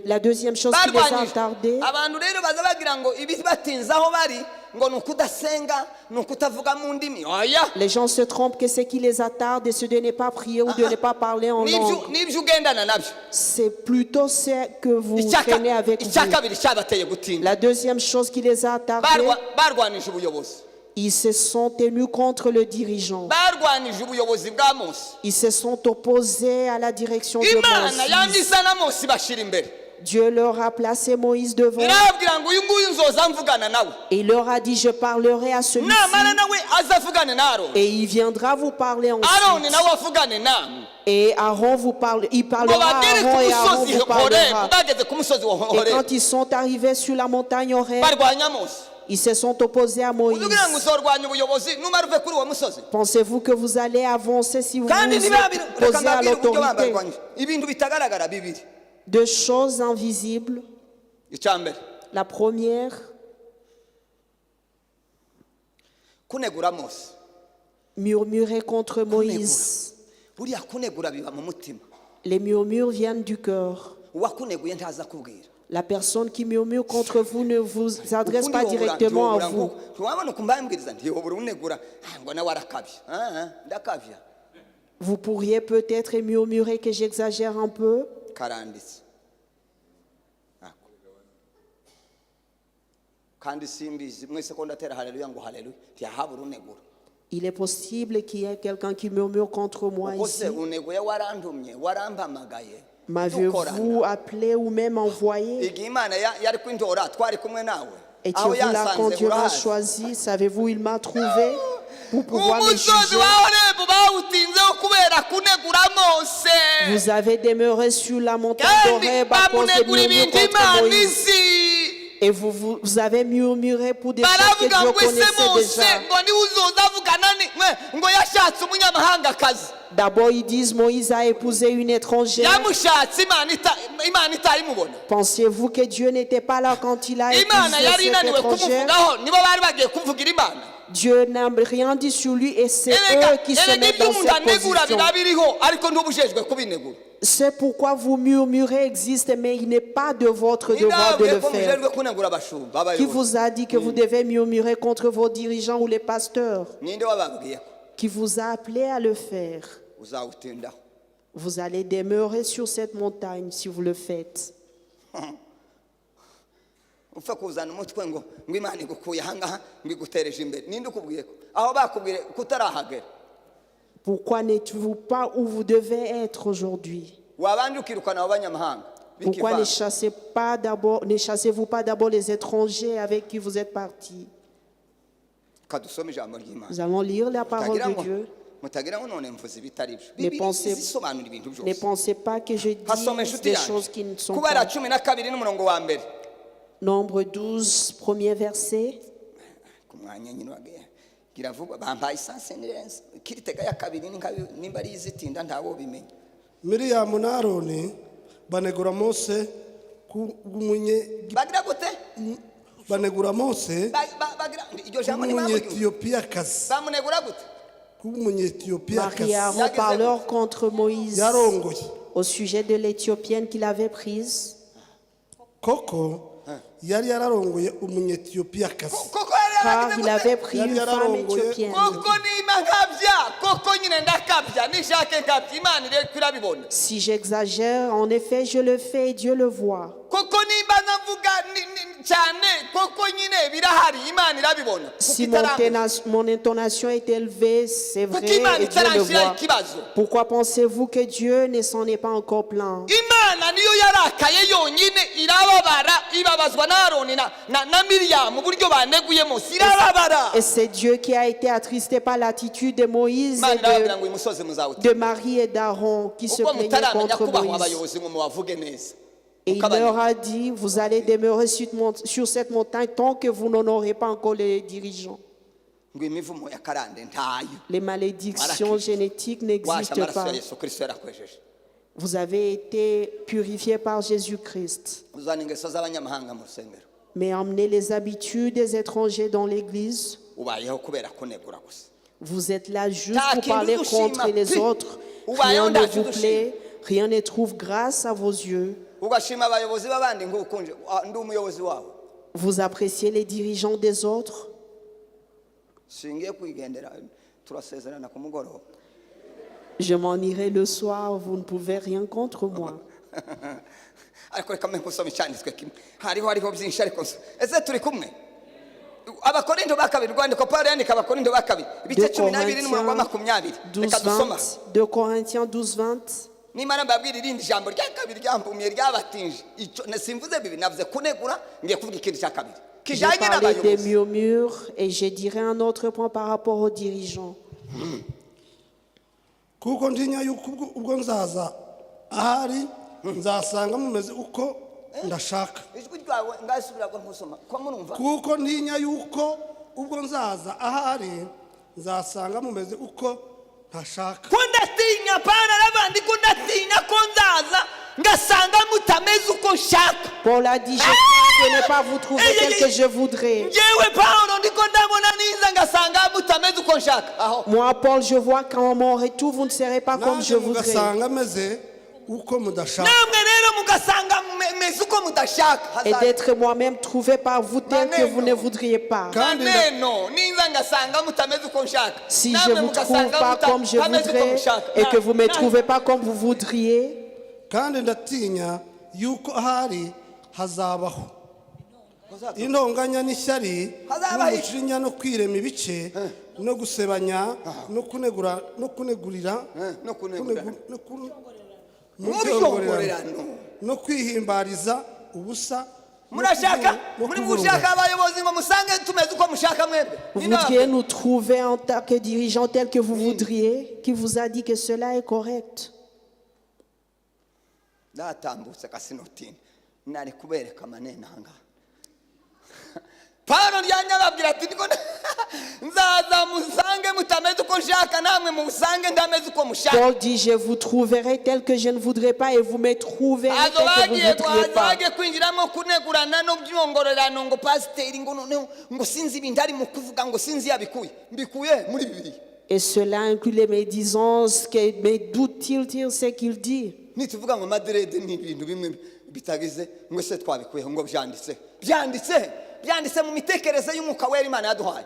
La deuxième chose qui les a Barwanyije attardés, abantu rero baza bagira ngo ibibatinze aho bari ngo ni ukudasenga, ni ukutavuga mu ndimi. Oya. les gens se trompent que ce qui les attarde est ce de ne pas prier ou de ne pas parler en N'ibyo langue. N'ibyo ugendana nabyo. C'est plutôt ce que vous traînez avec Icya vous. kabiri cyabateye gutinda, La deuxième chose qui les a attardés, barwanije ubuyobozi. ils se sont tenus contre le dirigeant. Barwanije ubuyobozi bwa Mose. Ils se sont opposés à la direction de Imana Moïse. yamye isa na Mose ibashyira imbere. Dieu leur a placé Moïse devant Irababwira ngo uyu nguyu nzoza mvugana nawe. Et il leur a dit, je parlerai à celui-ci Namara nawe azavugane na Aroni. et il viendra vous parler Aroni ensuite. nawe avugane namwe. Et Aaron vous parle, il Ngo parlera à bagere ku Aaron et Aaron musozi vous Horebu. parlera. Bageze ku musozi wa Et Horebu, quand ils sont arrivés sur la montagne Horeb, barwanya Mose. ils se sont opposés à Moïse. Uzugira ngo uzorwanya ubuyobozi numara uve kuri uwo musozi? Pensez-vous que vous allez avancer si vous Kandi vous ntibabire, reka opposez à mbabwire uburyo l'autorité? babarwanyije ibintu bitagaragara bibiri. Deux choses invisibles. Icya mbere, La première, kunegura Mose. murmurer contre Moïse. Buriya kunegura biba mu mutima. Les murmures viennent du cœur. Uwakuneguye ntaza kubwira. La personne qui murmure contre vous ne vous adresse Ukundi pas directement à ntiwobura vous. Ntiwabona ukumva mbwiriza ntiyobura unegura. Ah, ngo nawe arakabya. Ah, ah, ndakabya. Vous pourriez peut-être murmurer que j'exagère un peu. Karanditse Ako. Kandi simbizi mwese ko ndatera haleluya ngo haleluya ntiyahabura unegura. Il est possible qu'il y ait quelqu'un qui murmure contre moi Uko se ici. uneguye warantumye, warampamagaye M'avez-vous dukorana? Appelé ou même envoyé? Igihe Imana yari kwintora twari kumwe nawe? Aho Étiez-vous là yansanze quand Dieu m'a urahazi? choisi? Savez-vous, il m'a trouvé pour pouvoir me Umusozi juger. wa Horebu bawutinzeho kubera kunegura Mose. Vous avez demeuré sur la montagne Kandi d'Horeb à cause des bamunegura murmures ibintu contre Imana Moïse. izi. Et vous avez murmuré pour des choses que Baravuga Dieu ngo ese connaissait Mose déjà. ngo niwe uzoza avugana ngo yashatse umunyamahangakazi. D'abord, ils disent Moïse a épousé une étrangère. Yamushatse Imana Imana itayimubona. Pensez-vous que Dieu n'était pas là quand il a Imana épousé yari cette inaniwe étrangère? kumuvugaho, nibo bari bagiye kuvugira Imana. Dieu n'a rien dit sur lui et c'est Erega eux qui se erega mettent ibyo dans umuntu cette anegura position. biba biriho, ariko ntubujejwe kubinegura. C'est pourquoi vous murmurez existe, mais il n'est pas de votre devoir de Nindabwiye le ko faire. mujejwe kunegura abashumba Qui abayobozi? vous a dit que vous devez murmurer contre vos dirigeants ou les pasteurs? Ninde wababwiye ko? Qui vous a appelé à le faire? Uzawutindaho. Vous allez demeurer sur cette montagne si vous le faites. Upfa kuzana umutwe ngo Imana igukuye ahangaha, ngo igutereje imbere. Ninde ukubwiye ko aho bakubwiye kutarahagera? Pourquoi n'êtes-vous pas où vous devez être aujourd'hui? Wabanje ukirukana abo banyamahanga Pourquoi ne bikivanga. Chassez-vous pas d'abord les étrangers avec qui vous êtes partis? Kadusome ijambo ry'Imana. Nous allons lire la parole Mutagira de ngo Dieu. Mutagira ngo none mvuze ibitari byo. Ne Bibiliya isobanura ibintu Ne byose. pensez pas que je Hasome, dise inshuti des yanjye, choses qui ne sont Kubara pas. 12 n'umurongo wa mbere. Nombre 12, premier verset. Ku mwanya nyine wagiye gira vuba, bampaye essence nirenze kiritega ya kabiri ni nimba ari izitinda ntawo bimenya. Miriyamu na Aroni banegura Mose kubw'umunye Bagira gute? Banegura Mose Bagira iryo jambo ni bamugira kubw'umunyetiyopiyakazi. Bamunegura gute? Kubw'umunyetiyopiyakazi. Marie et Aaron parlèrent contre Moïse Yarongoye. Au sujet de l'Éthiopienne qu'il avait prise. Koko yari yararongoye umunyetiyopiyakazi. Koko yari Car yaragize il gute? avait pris Yari une femme yararongoye. éthiopienne. Koko niba nkabya, koko nyine ndakabya, nishake nkabya, Imana ireko irabibona. Si j'exagère, en effet, je le fais et Dieu le voit. Koko nimba navuga cyane, koko nyine birahari, Imana irabibona. Kuko Si itarambuza. mon intonation est élevée, c'est vrai Kuko Imana et Dieu le itaranshiraho voit. ikibazo. Pourquoi pensez-vous que Dieu ne s'en est pas encore plaint? Imana niyo yarakaye yonyine, irababara, ibabazwa na Aroni na Miriyamu uburyo baneguye Mose, irababara. Et c'est Dieu qui a été attristé par l'attitude de Moïse Imana et irababwira ngo uyu musozi muzawuta de Marie et d'Aaron qui se ubwo plaignaient mutaramenya contre kubaho Moïse. abayobozi ngo mubavuge neza. Et il Mukabane. leur a dit, vous allez demeurer sur cette montagne tant que vous n'honorez pas encore les dirigeants. Ngo imivumo ya karande ntayo. Les malédictions Warakijwe. Génétiques Waje n'existent amaraso pas. ya Yesu Kirisito yarakwejeje. Vous avez été purifiés par Jésus-Christ. Uzana ingeso z'abanyamahanga mu rusengero. Mais emmenez les habitudes des étrangers dans l'église. Ubayeho kubera kunegura gusa. Vous êtes là juste Ta pour parler kintu contre les ushima. autres. Ubayeho Rien ne ntacyo vous udushima. plaît, rien ne trouve grâce à vos yeux. Ugashima abayobozi b'abandi nk'ukunje. Ah, ndi umuyobozi wawe. Vous appréciez les dirigeants des autres. Singiye kwigendera, turasezerana ku mugoroba. Je m'en irai le soir, vous ne pouvez rien contre moi. Ariko reka mbe gusoma icyanditswe kimwe, hariho byinshi ariko ese turi kumwe? Abakorinto ba kabiri, urwandiko Paul yandika Abakorinto ba kabiri, ibice 2 12 n'umurongo wa Corinthiens 20. 12, Reka dusoma. 20. 2 Corinthiens 12, 20. Nimara mbabwira irindi jambo rya kabiri ryambumye ryabatinje icyo simvuze bibi, navuze kunegura, ngiye kuvuga ikindi cya kabiri J'ai kijanye parlé des n'abayobozi. Murmures et je dirai un autre point par rapport aux dirigeants. Kuko ntinya yuko ubwo nzaza ahari nzasanga mumeze uko ndashaka. Ijwi ryawe ngasubira nkusoma ko murumva. Kuko ntinya yuko ubwo nzaza ahari nzasanga mumeze uko ntashaka. Ko ndatinya, Pawulo arabandi ko ndatinya ko nzaza ngasanga mutameze uko nshaka. Paul a dit, je crains de ne pas vous trouver Aïe, aïe, tel que aïe. je voudrais. Njyewe Pawulo ndiko ndabona niza ngasanga mutameze uko nshaka aho. Moi, Paul, je vois qu'en mon retour, vous ne serez pas comme Nanjye je voudrais. mugasanga meze uko mudashaka. Namwe rero mugasanga meze uko mudashaka. Et d'être moi-même trouvé par vous tel que vous ne voudriez pas. Kandi Maneno niza ngasanga mutameze uko nshaka. Si je Namwe ne vous trouve mugasanga pas comme je mutameze uko voudrais mushaka. et que vous ne me Na- trouvez pas comme vous voudriez, Kandi ndatinya yuko ahari hazabaho intonganya n'ishyari Hazabaho iki? n'umujinya no kwirema ibice no gusebanya no kunegura no kunegurira No kunegura. Mu Mu byongorerano byongorerano. No kwihimbariza ubusa no Murashaka no muri kuvurungana. gushaka abayobozi ngo musange tumeze uko mushaka mwebwe. Vous Ninde voudriez nous trouver en tant que dirigeants tels que vous voudriez, qui vous a dit que cela est correct? Ndatambutse kasinotini nari kubereka amanene ahangaha. Pawulo ryanya ababwira ati ndiko nzaza musange mutameze uko nshaka, namwe musange ndameze uko mushaka. Paul dit, je vous trouverai tel que je ne voudrais pas et vous me trouverez Hazo tel que vous bagiye ne voudriez hazo pas. bagiye kwinjiramo kunegurana no byongorerano ngo pasiteri ngo noneho ngo sinzi ibintu ari mu kuvuga ngo sinzi yabikuye, mbikuye muri Bibiliya. Et cela inclut les médisances, mais d'où tire-t-il ce qu'il dit? Nituvuga ngo madreads ni ibintu bimwe bitagize ngo se twabikuyeho, ngo byanditse, byanditse, byanditse mu mitekerereze y'Umwuka Wera Imana yaduhaye.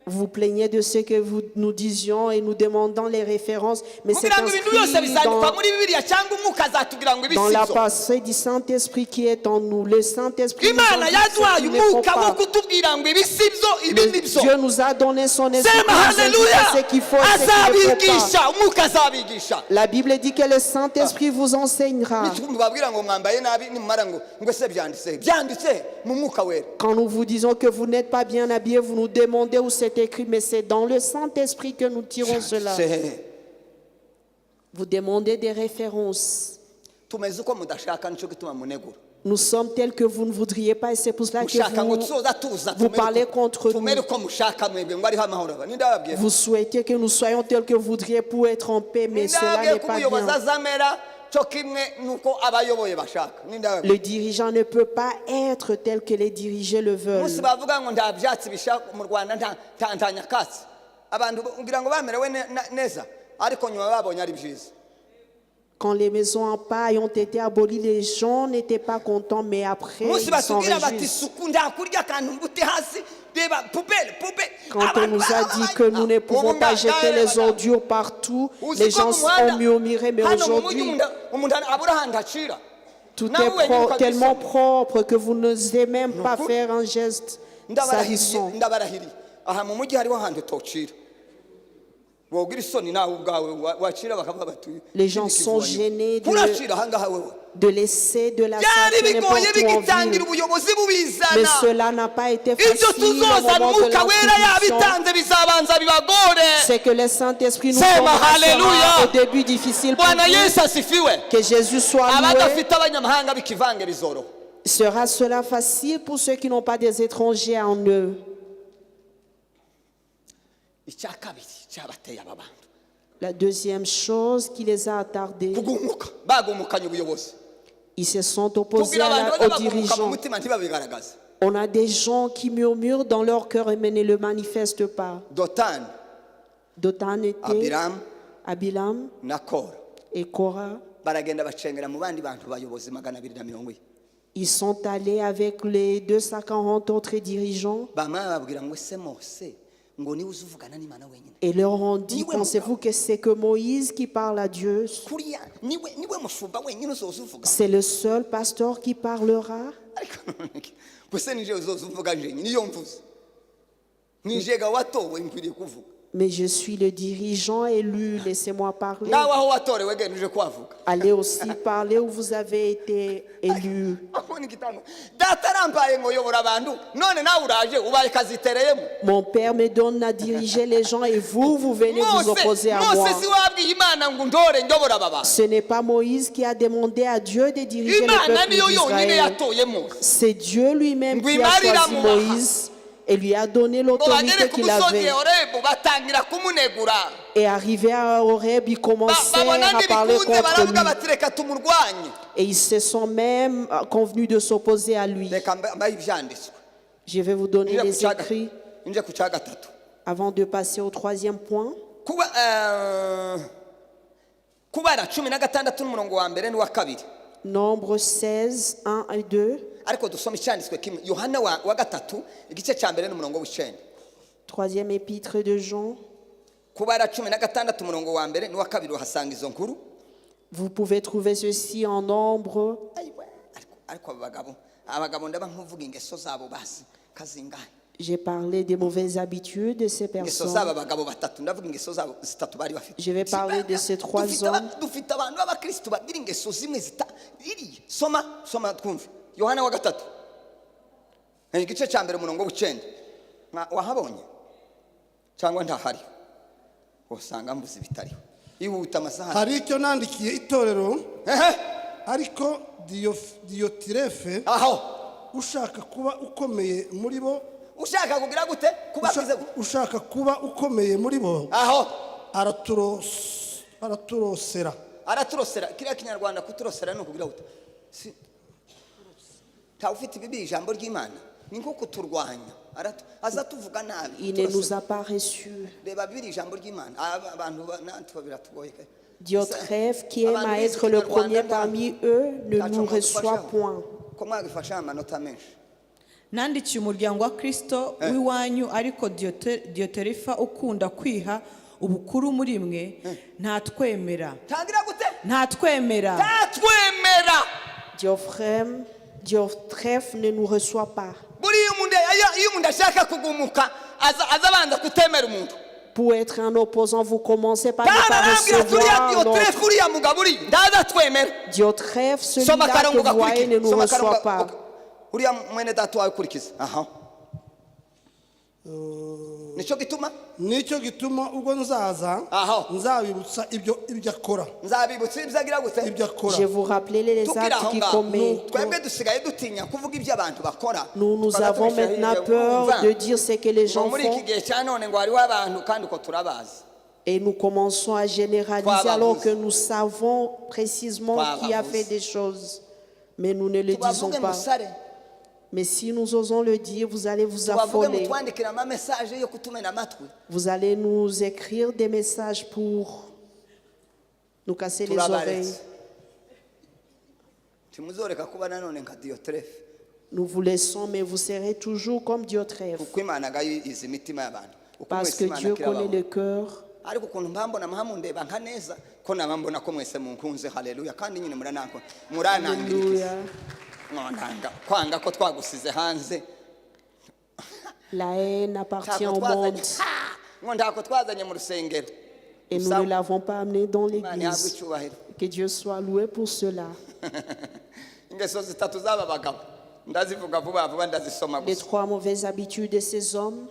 Vous plaignez de ce que vous nous disions et nous demandons les références, mais c'est Kugira ngo ibintu byose inscrit bizandikwa dans, muri Bibiliya cyangwa umwuka azatubwira ngo ibi dans si la byo. pensée du Saint-Esprit qui est en nous. Le Saint-Esprit nous Imana indique ce yaduhaye qu'il ne faut umwuka wo pas. Kutubwira ngo ibi si byo, ibi ni byo. Dieu nous a donné son esprit Sema pour nous indiquer haleluya. ce qu'il faut et ce qu'il ne faut pas. Azabigisha, umwuka azabigisha. La Bible dit que le Saint-Esprit vous enseignera. Nitubabwira ngo mwambaye nabi, nimumara ngo ngo ese byanditse, byanditse mu mwuka wera. Quand nous vous disons que vous n'êtes pas bien habillés, vous nous demandez où c'est écrit, mais c'est dans le Saint-Esprit que nous tirons cela. Vous demandez des références. Tumeze uko mudashaka, nicyo gituma munegura. Nous sommes tels que vous ne voudriez pas et c'est pour cela que Mushaka ngo vous, tuzoza tuza vous parlez contre tumere nous. uko mushaka mwebwe ngo ariho amahoro aba. Ninde wababwiye? Vous souhaitez que nous soyons tels que vous voudriez pour être en paix, mais Ninde cela wababwiye n'est ko pas umuyobozi bien. azamera cyo kimwe nuko abayoboye bashaka? Ninde wababwiye? Le dirigeant ne peut pas être tel que les dirigés le Umunsi veulent. bavuga ngo nta byatsi bishaka mu Rwanda, nta nyakatsi, abantu ngira ngo bamerewe neza, ariko nyuma babonye ari byiza. Quand les maisons en paille ont été abolies, les gens n'étaient pas contents, mais après, Umunsi ils s'en batubwira bati réjouissent. Isuku nta kurya akantu ngute hasi, reba poubelle, poubelle. Quand on nous a dit que nous ne pouvons pas jeter les ordures partout, les gens ont murmuré, mais aujourd'hui, Umuntu abura ahantu acira. tout est tellement propre que vous n'osez même pas faire un geste Ndabarahiriye, salissant. ndabarahiriye, aha mu mujyi hariho ahantu utocira, wogira isoni nawe ubwawe wacira bakavuga bati Les gens sont gênés kuracira ahangaha wewe. De laisser de la Byari saleté bigoye n'importe où en bigitangira ville. ubuyobozi Mais bubizana. cela n'a pas été Ibyo facile au tuzozana moment de umwuka wera l'introduction. yabitanze bizabanza bibagore. C'est que le Saint-Esprit nous Sema donnera haleluya. sera au début difficile pour Bwana vous. Yesu asifiwe. Que Jésus soit loué. Abadafite abanyamahanga b'ikivange bizoroha. Sera cela facile pour ceux qui n'ont pas des étrangers en eux? Icya kabiri cyabateye aba bantu, La deuxième chose qui les a attardés, kugumuka, bagumukanye ubuyobozi. Ils se sont opposés Tubwira abantu aux bajya bagumuka mu dirigeants. mutima ntibabigaragaze. On a des gens qui murmurent dans leur cœur mais ne le manifestent pas. Dotani, Dotan était Abiramu Abilam na Kora et Korah. Baragenda bacengera mu bandi bantu bayobozi 240. Ils sont allés avec les 240 autres dirigeants Bamara bababwira ngo ese Mose ngo niwe uzi uvugana n'Imana wenyine? Et leur ont dit, Niwe pensez-vous que c'est que Moïse qui parle à Dieu? Kuriya niwe niwe mushumba wenyine uzoza uvuga. C'est le seul pasteur qui parlera? Ariko gusa nije uzoza uvuga njenye niyo mvuze nijega watowe nkwiriye kuvuga. Mais je suis le dirigeant élu, laissez-moi parler. Nawe aho watorewe genda uje kuhavuga. Allez aussi parler où vous avez été élu. Aho ni igitango data arambaye ngo yobora abantu, none nawe uraje ubaye kazitereyemo. Mon père me donne à diriger les gens et vous, vous venez vous Mose opposer à Mose moi. si wabwiye Imana ngo ndore njyobora aba bantu. Ce n'est pas Moïse qui a demandé à Dieu de diriger le Imana peuple niyo yonyine d'Israël. yatoye Mose C'est Dieu lui-même qui a Ngwimari choisi iramubaha. Moïse et lui a donné ngo bagere l'autorité ku qu'il musozi avait. Horebu batangira kumunegura. Et arrivé à Horeb, ils commencèrent Babona à parler ntibikunze, contre baravuga lui. bati reka tumurwanye. Et ils se sont même convenus de s'opposer à lui. Reka mbahe ibyanditswe. Je vais vous donner Nje ku les cya écrits nje ku cya gatatu. Avant de passer au troisième point. Kuba Kubara 16 n'umurongo wa mbere n'uwa kabiri. Nombre 16, 1 et 2. Ariko dusome icyanditswe kimwe, Yohana wa gatatu igice cya mbere n'umurongo w'icenda. Troisième épître de Jean. Kubara 16 umurongo wa mbere n'uwa kabiri uhasanga izo nkuru. Vous pouvez trouver ceci en nombre. Ayiwe, ariko aba bagabo, abagabo ndaba nkuvuga ingeso zabo basi kazingahe. J'ai parlé des mauvaises habitudes de ces Ingeso z'aba personnes. bagabo batatu, ndavuga ingeso zabo zitatu bari bafite. Je vais parler de ces trois hommes. Dufite abantu b'abakristu bagira ingeso zimwe zita iriya. Soma, soma twumve Yohana wa gatatu, igice cya mbere umurongo w'icenda. Wahabonye cyangwa ntahariho? Usanga mbuze ibitariho, ihuta amasaha. Hari icyo nandikiye itorero, Ehe. ariko Diyotirefe Aho ushaka kuba ukomeye muri bo ushaka kugira gute kuba ushaka kuba ukomeye muri bo aho araturosera. Araturosera. Kiriya kinyarwanda kuturosera ni ukugira gute? Ntawe ufite ibibi ijambo ry'Imana ni nko kuturwanya. Aza tuvuga nabi. Il ne nous a pas reçus. Reba bibiri ijambo ry'Imana. Abantu abantu biratugoye. Diotrephe, qui aime Abantu à bize être le Ikinyarwanda premier parmi eux, ne ntacyo nous reçoit mwadufashaho. point. Ko mwagifashaho amanota menshi. Nandikiye umuryango wa Kristo w'iwanyu, ariko Diyoterefa ukunda kwiha ubukuru muri mwe ntatwemera. Tangira gute? Ntatwemera. Tatwemera. Diotrephe ne nous reçoit pas. Buriya umuntu iyo umuntu ashaka kugumuka aza abanza kutemera umuntu. Pour être un opposant, vous commencez par ne pas Bararambwira ati uriya recevoir l'autre. Diyoterefe, uriya mugabo uriya ntazatwemera. Diotrephe, Soma celui-là que akarongo vous voyez, ne gakurikira. nous Soma reçoit akarongo pas. Uriya mwene data wawe ukurikiza aha, nicyo gituma Nicyo gituma ubwo nzaza Aho. nzabibutsa ibyo akora. Nzabibutsa ibyo agira gute? Ibyo akora. Je vous rappelais les Tukiri actes aho qu'il ngaho, commet. twebwe dusigaye dutinya kuvuga ibyo abantu bakora. Nous, nous Tukaza avons tubishyira maintenant hirya, peur umva, de dire ce que les ngo gens muri iki font gihe cya none ngo hariho abantu kandi uko turabazi. et nous commençons à généraliser Twabavuze. alors que nous savons précisément qui a Twabavuze. fait des choses. Mais nous ne le disons Tubavuge pas. musare. Mais si nous osons le dire, vous allez vous Tubavuge affoler. mutwandikira amamesaje yo kutumena amatwi. Vous allez nous écrire des messages pour nous casser les oreilles. Turabaretse, ntimuzoreka kuba nanone nka Diyoterefe. Nous vous laissons, mais vous serez toujours comme Diotrephe. Kuko Imana ngayo izi imitima y'abantu uko Parce mwese que Imana Dieu connaît kirababona. le cœur. Ariko ukuntu mpambona muhamundeba nka neza ko naba mbona ko mwese munkunze, haleluya, kandi nyine murananka muranangiriza. Alléluia. Mwonanga kwanga ko twagusize hanze. La haine appartient Ntako au twazanye monde Ha! Ngo ntako twazanye mu rusengero. et nous Gusa ne l'avons pas amené dans Imana ihabwe l'église. icyubahiro. Que Dieu soit loué pour cela. Ingeso zitatu z'aba bagabo ndazivuga vuba vuba, ndazisoma Les gusa. trois mauvaises habitudes de ces hommes,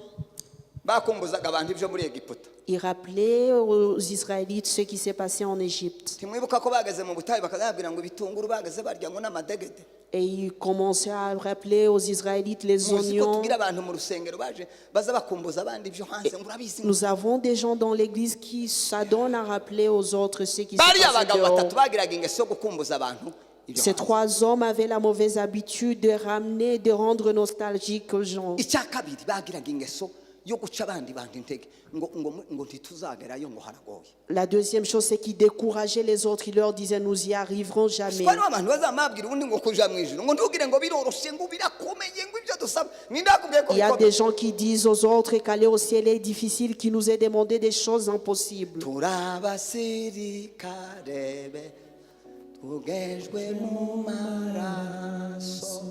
Bakumbuzaga abantu ibyo muri Egiputa. ils rappelaient aux Israélites ce qui s'est passé en Égypte. Ntimwibuka ko bageze mu butayu bakazababwira ngo ibitunguru bageze barya ngo n'amadegede? Et ils commençaient à rappeler aux Israélites les Muzi ko oignons. tugira abantu mu rusengero baje baza bakumbuza abandi ibyo hanze ngo urabizi ngo Nous avons des gens dans l'église qui s'adonnent à rappeler aux autres ce qui s'est bariya passé bagabo batatu dehors. bagiraga ingeso yo gukumbuza abantu ibyo Ces hanze. trois hommes avaient la mauvaise habitude de ramener, de rendre nostalgique aux gens. Icya kabiri, bagiraga ingeso yo guca abandi bantu intege ngo ntituzagerayo, ngo haragoye. La deuxième chose, c'est qu'ils décourageaient les autres. Ils leur disaient, nous y arriverons jamais. Kuko hariho abantu bazamabwira ubundi ngo kuja mu ijuru ngo ntugire ngo biroroshye, ngo birakomeye, ngo ibyo dusaba ninde yakubwiye ko Il y a bikomeye? des gens qui disent aux autres qu'aller au ciel est difficile, qu'il nous est demandé des choses impossibles. Turi abasirikare be tugejwe mu maraso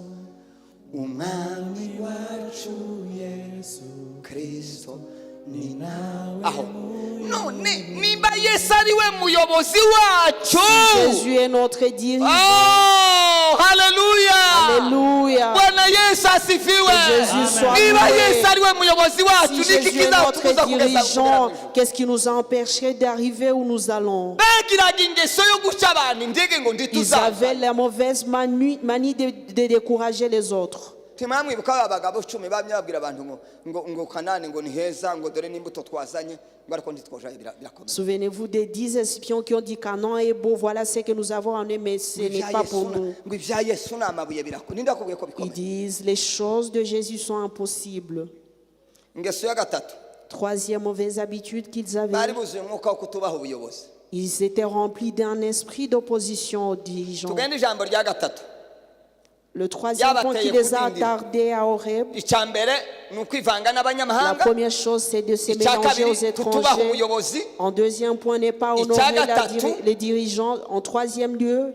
umwami wacu Yesu Kristo ni nawe aho none nimba Yesu ari we muyobozi wacu. Jésus est notre dirigeant. Oh, haleluya! Alléluia. Bwana Yesu asifiwe. Jésus soit Niba loué. Yesu ari we muyobozi wacu, Si niki Jésus est notre kizatubuza kugeza kugera dirigeant, mu ijuru? qu'est-ce qui nous empêcherait d'arriver où nous allons? Bagiraga ingeso yo guca abantu intege ngo Ils ntituzaza. avaient la mauvaise manie de décourager les autres. Ntimwamwibuka ba bagabo 10 bamye babwira abantu ngo Kanani ngo ni heza, ngo dore n'imbuto twazanye, ngo ariko ntitwojayo birakomeye. Souvenez-vous des 10 espions qui ont dit Canaan est beau, voilà ce que nous avons en mais ce Ngo n'est ibya pas Yesu pour nous. ngo ibya Yesu ni amabuye birakomeye, ninde wakubwiye ko Ils bikomeye? disent les choses de Jésus sont impossibles. Ingeso ya gatatu, Troisième mauvaise habitude qu'ils bari avaient, buzuye umwuka wo kutubaha ubuyobozi. ils étaient remplis d'un esprit d'opposition aux dirigeants. Tugende ijambo rya gatatu. Le troisième point qui les a attardés à Horeb, Icya mbere ni ukwivanga la n'abanyamahanga. première chose, c'est de se Icya mélanger aux kabiri, kutubaha étrangers. ubuyobozi. En deuxième point, n'est pas honorer Icya les dirigeants. En troisième lieu,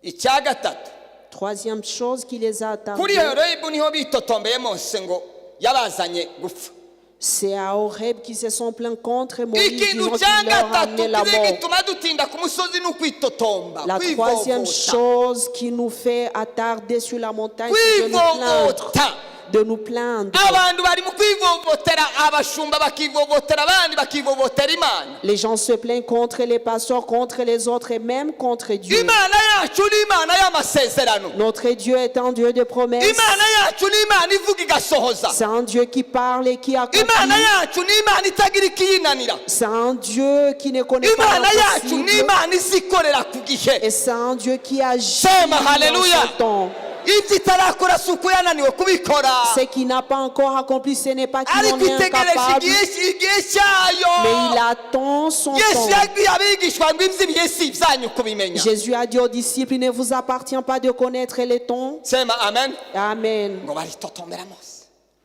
Icya gatatu, troisième chose qui les a kuri attardés, Horebu niho bitotombeye Mose ngo yabazanye gupfa. c'est à Horeb qu'ils se sont plaints contre Moïse, Ikintu disant cya qu'il leur a gatatu amené la kize mort. gituma dutinda ku musozi ni ukwitotomba, La troisième kwivovota. chose qui nous fait attarder sur la montagne, c'est de nous plaindre. Kwivovota. De nous plaindre. Abantu bari mu kwivovotera abashumba, bakivovotera abandi, bakivovotera Imana. Les gens se plaignent contre les pasteurs, contre les autres et même contre Dieu. Imana yacu ni Imana y'amasezerano. Notre Dieu est un Dieu de promesses. Imana yacu ni Imana ivuga igasohoza. C'est un Dieu qui parle et qui accomplit. Imana yacu ni Imana itagira ikiyinanira. C'est un Dieu qui ne connaît pas Imana yacu ni l'impossible. Imana izikorera ku gihe. Et c'est un Dieu qui agit Sema dans haleluya. son temps. Ibyo itarakora si uko yananiwe kubikora. Ce qui n'a pas encore accompli, ce n'est pas qu'il en Ariko est itegereje incapable, igihe igihe cyayo. Mais il attend son Yesu temps. yabwiye abigishwa ngo iby'ibihe si ibyanyu kubimenya. Jésus a dit aux disciples, il ne vous appartient pas de connaître les temps. Sema amen. Amen. Ngo baritotombera Mose.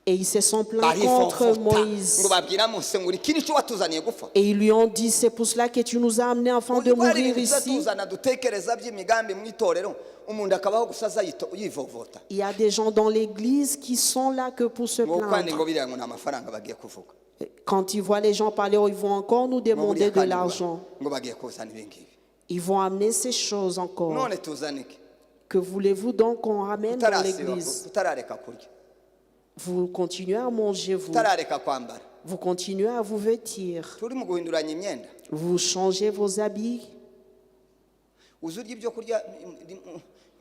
Et ils se sont plaints contre Barivovota Moïse. Ngo babwira Mose ngo iki nicyo watuzaniye gupfa. Et ils lui ont dit, c'est pour cela que tu nous as amenés afin de Uzi ko hari mourir ibintu tuza ici. tuzana dutekereza by'imigambi mu itorero umuntu akabaho gusa aza yivovota. Il y a des gens dans l'église qui sont là que pour se Ngo kandi ngo plaindre. biriya ngo ni amafaranga bagiye kuvuga. Quand ils voient les gens parler, oh, ils vont encore nous Ngo buriya demander de kandi ngo ba- l'argent. Ngo bagiye kuzana ibi ngibi. Ils vont amener ces choses encore. None tuzane iki? Que voulez-vous donc qu'on ramène dans Tutarasiba l'église? Tutarareka kurya. Vous continuez à manger, vous. Tutarareka kwambara. Vous continuez à vous vêtir. Turi mu guhinduranya imyenda. Vous changez vos habits. Uzi urya ibyo kurya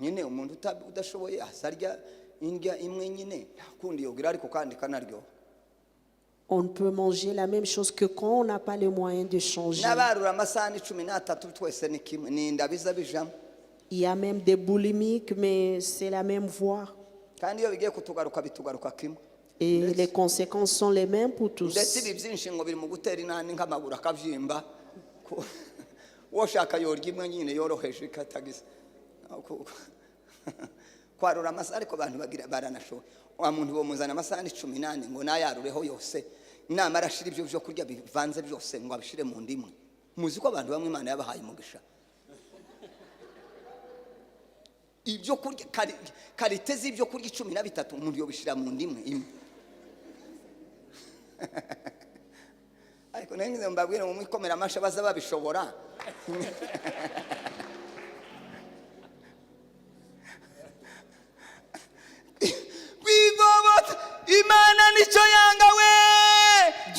nyine umuntu udashoboye asarya indya imwe nyine nta kundi yogira ariko kandi kanaryoha. On ne peut manger la même chose que quand on n'a pas les moyens de changer. N'abarura amasahani 13 twese ni kimwe ni inda biza bijamo. Il y a même des boulimiques, mais c'est la même voie. Kandi iyo bigiye kutugaruka bitugaruka kimwe. Et les conséquences sont les mêmes pour tous. Ndetse ibi byinshi ngo biri mu gutera inani nk'amaguru akabyimba. Uwo shaka yorya imwe nyine yoroheje ikatagiza kwarura amasaha ariko abantu bagira baranashoboye wa muntu bomuzana amasahani 14 ngo nayarureho yose namara ashira ibyo byo kurya bivanze byose ngo abishire mu ndimwe. Muzi ko abantu bamwe Imana yabahaye umugisha ibyo kurya qualité z'ibyo kurya 13 umuntu yobishira mu ndimwe imwe. Ariko nari ngize ngo mbabwire ngo mwikomere amashyi baza babishobora. Kwivovota Imana nicyo yanga we.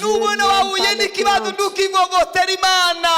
Nubona wahuye n'ikibazo ntukivovotera Imana.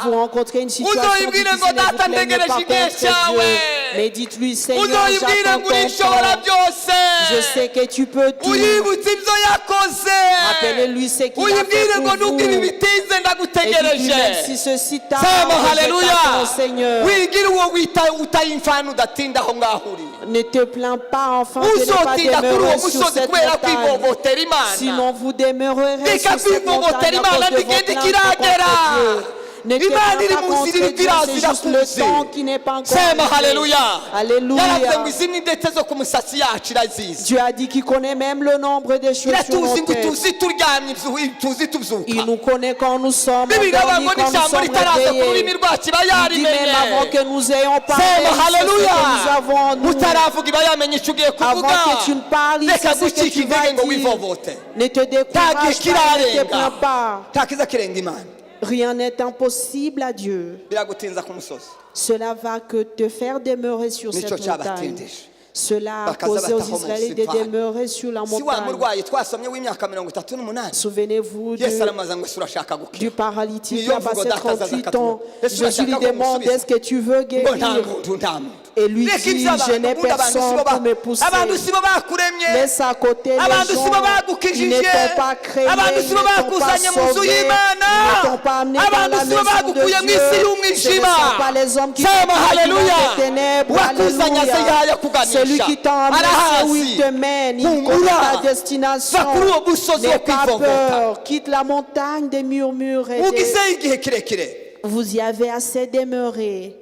Si vous rencontrez une situation Uzoyibwire difficile, ngo ne vous data plaignez ntegereje pas igihe contre cyawe. Dieu, mais dites-lui, Seigneur, Uzoyibwire j'attends ngo ton urishobora temps. byose. Je sais que tu peux tout. Uyibutse ibyo yakoze. Rappelez-lui ce qu'il a Uyibwire fait ngo pour nubwo ibi vous. bitinze Et dites-lui, ndagutegereje. même si ceci tarde, Sema je haleluya. t'attends, Seigneur. Wigira uwo wita utayimfana udatinda aho ngaho uri. Ne te plains pas, enfin, de ne pas Uzotinda kuri uwo demeurer sur musozi cette kubera montagne. kwivovotera Imana. Sinon, vous demeurerez Reka sur cette kwivovotera montagne à Imana cause de vos ntigenda plaintes ikiragera. contre Dieu. Ne te Imana plains iri pas mu nzira contre iriko Dieu, iraza c'est juste le irakuzi. temps qui n'est pas encore Sema arrivé. haleluya. Yaravuze Alléluia. ngo izi ni ndetse zo ku musatsi yacu irazizi. Dieu a dit qu'il connaît même le nombre des cheveux sur Iratuzi nos ngo têtes. tuzi turyamye tuzi tubyuka. Il nous connaît quand nous sommes Bibiliya endormis, iravuga ngo quand nous n'ijambo sommes ritaraza ku rurimi réveillés. rwacu iba Il dit même avant yarimenye. que nous ayons parlé, Sema il sait ce haleluya. que nous avons en nous. Utaravuga iba yamenye icyo ugiye Avant kuvuga. que tu ne parles, il Reka sait ce que gucika tu vas intege ngo dire. wivovote. Ne te Nta gihe décourage pas, ne te kirarenga. plains pas. Nta kiza kirenga Imana. Rien n'est impossible à Dieu. Biragutinza ku musozi. Cela va que te faire demeurer sur Nicyo cette montagne. cyabatindije. Cela a Bakaza causé aux bataho mu Israélites de busitani. demeurer sur la Si wa montagne. murwayi twasomye w'imyaka 38. Souvenez-vous Yesu aramubaza ngo ese urashaka du gukira? paralytique Niyo qui a mvugo passé data azaza 38 akatubwira. ans. Ese Jésus lui urashaka ko demande, musubiza? est-ce que tu veux Ngo nta guérir? muntu nta muntu. Et lui Reka dit, ibyo abantu, je n'ai ubundi abantu personne si bo pour me pousser. Abantu si bo bakuremye. Laisse à côté les Abantu si bo gens. Ils bagukijije. ne t'ont pas créé, Abantu ils si ne bo t'ont pas bakuzanye mu nzu sauvé, ils y'Imana. ne t'ont pas amené dans Abantu la si bo maison bagukuye de mu isi Dieu. Ce ne y'umwijima. sont pas les hommes qui Sema t'ont trahi dans haleluya. les ténèbres. Wakuzanye aze Alléluia. yayakuganisha. Celui qui t'a emmené, c'est où il Arahazi. te mène. Il Humura. connaît ta destination. Va kuri uwo musozi wo N'aie pas kwivovota. peur. Quitte la montagne des murmures et des- Ugize igihe kirekire. Vous y avez assez demeuré.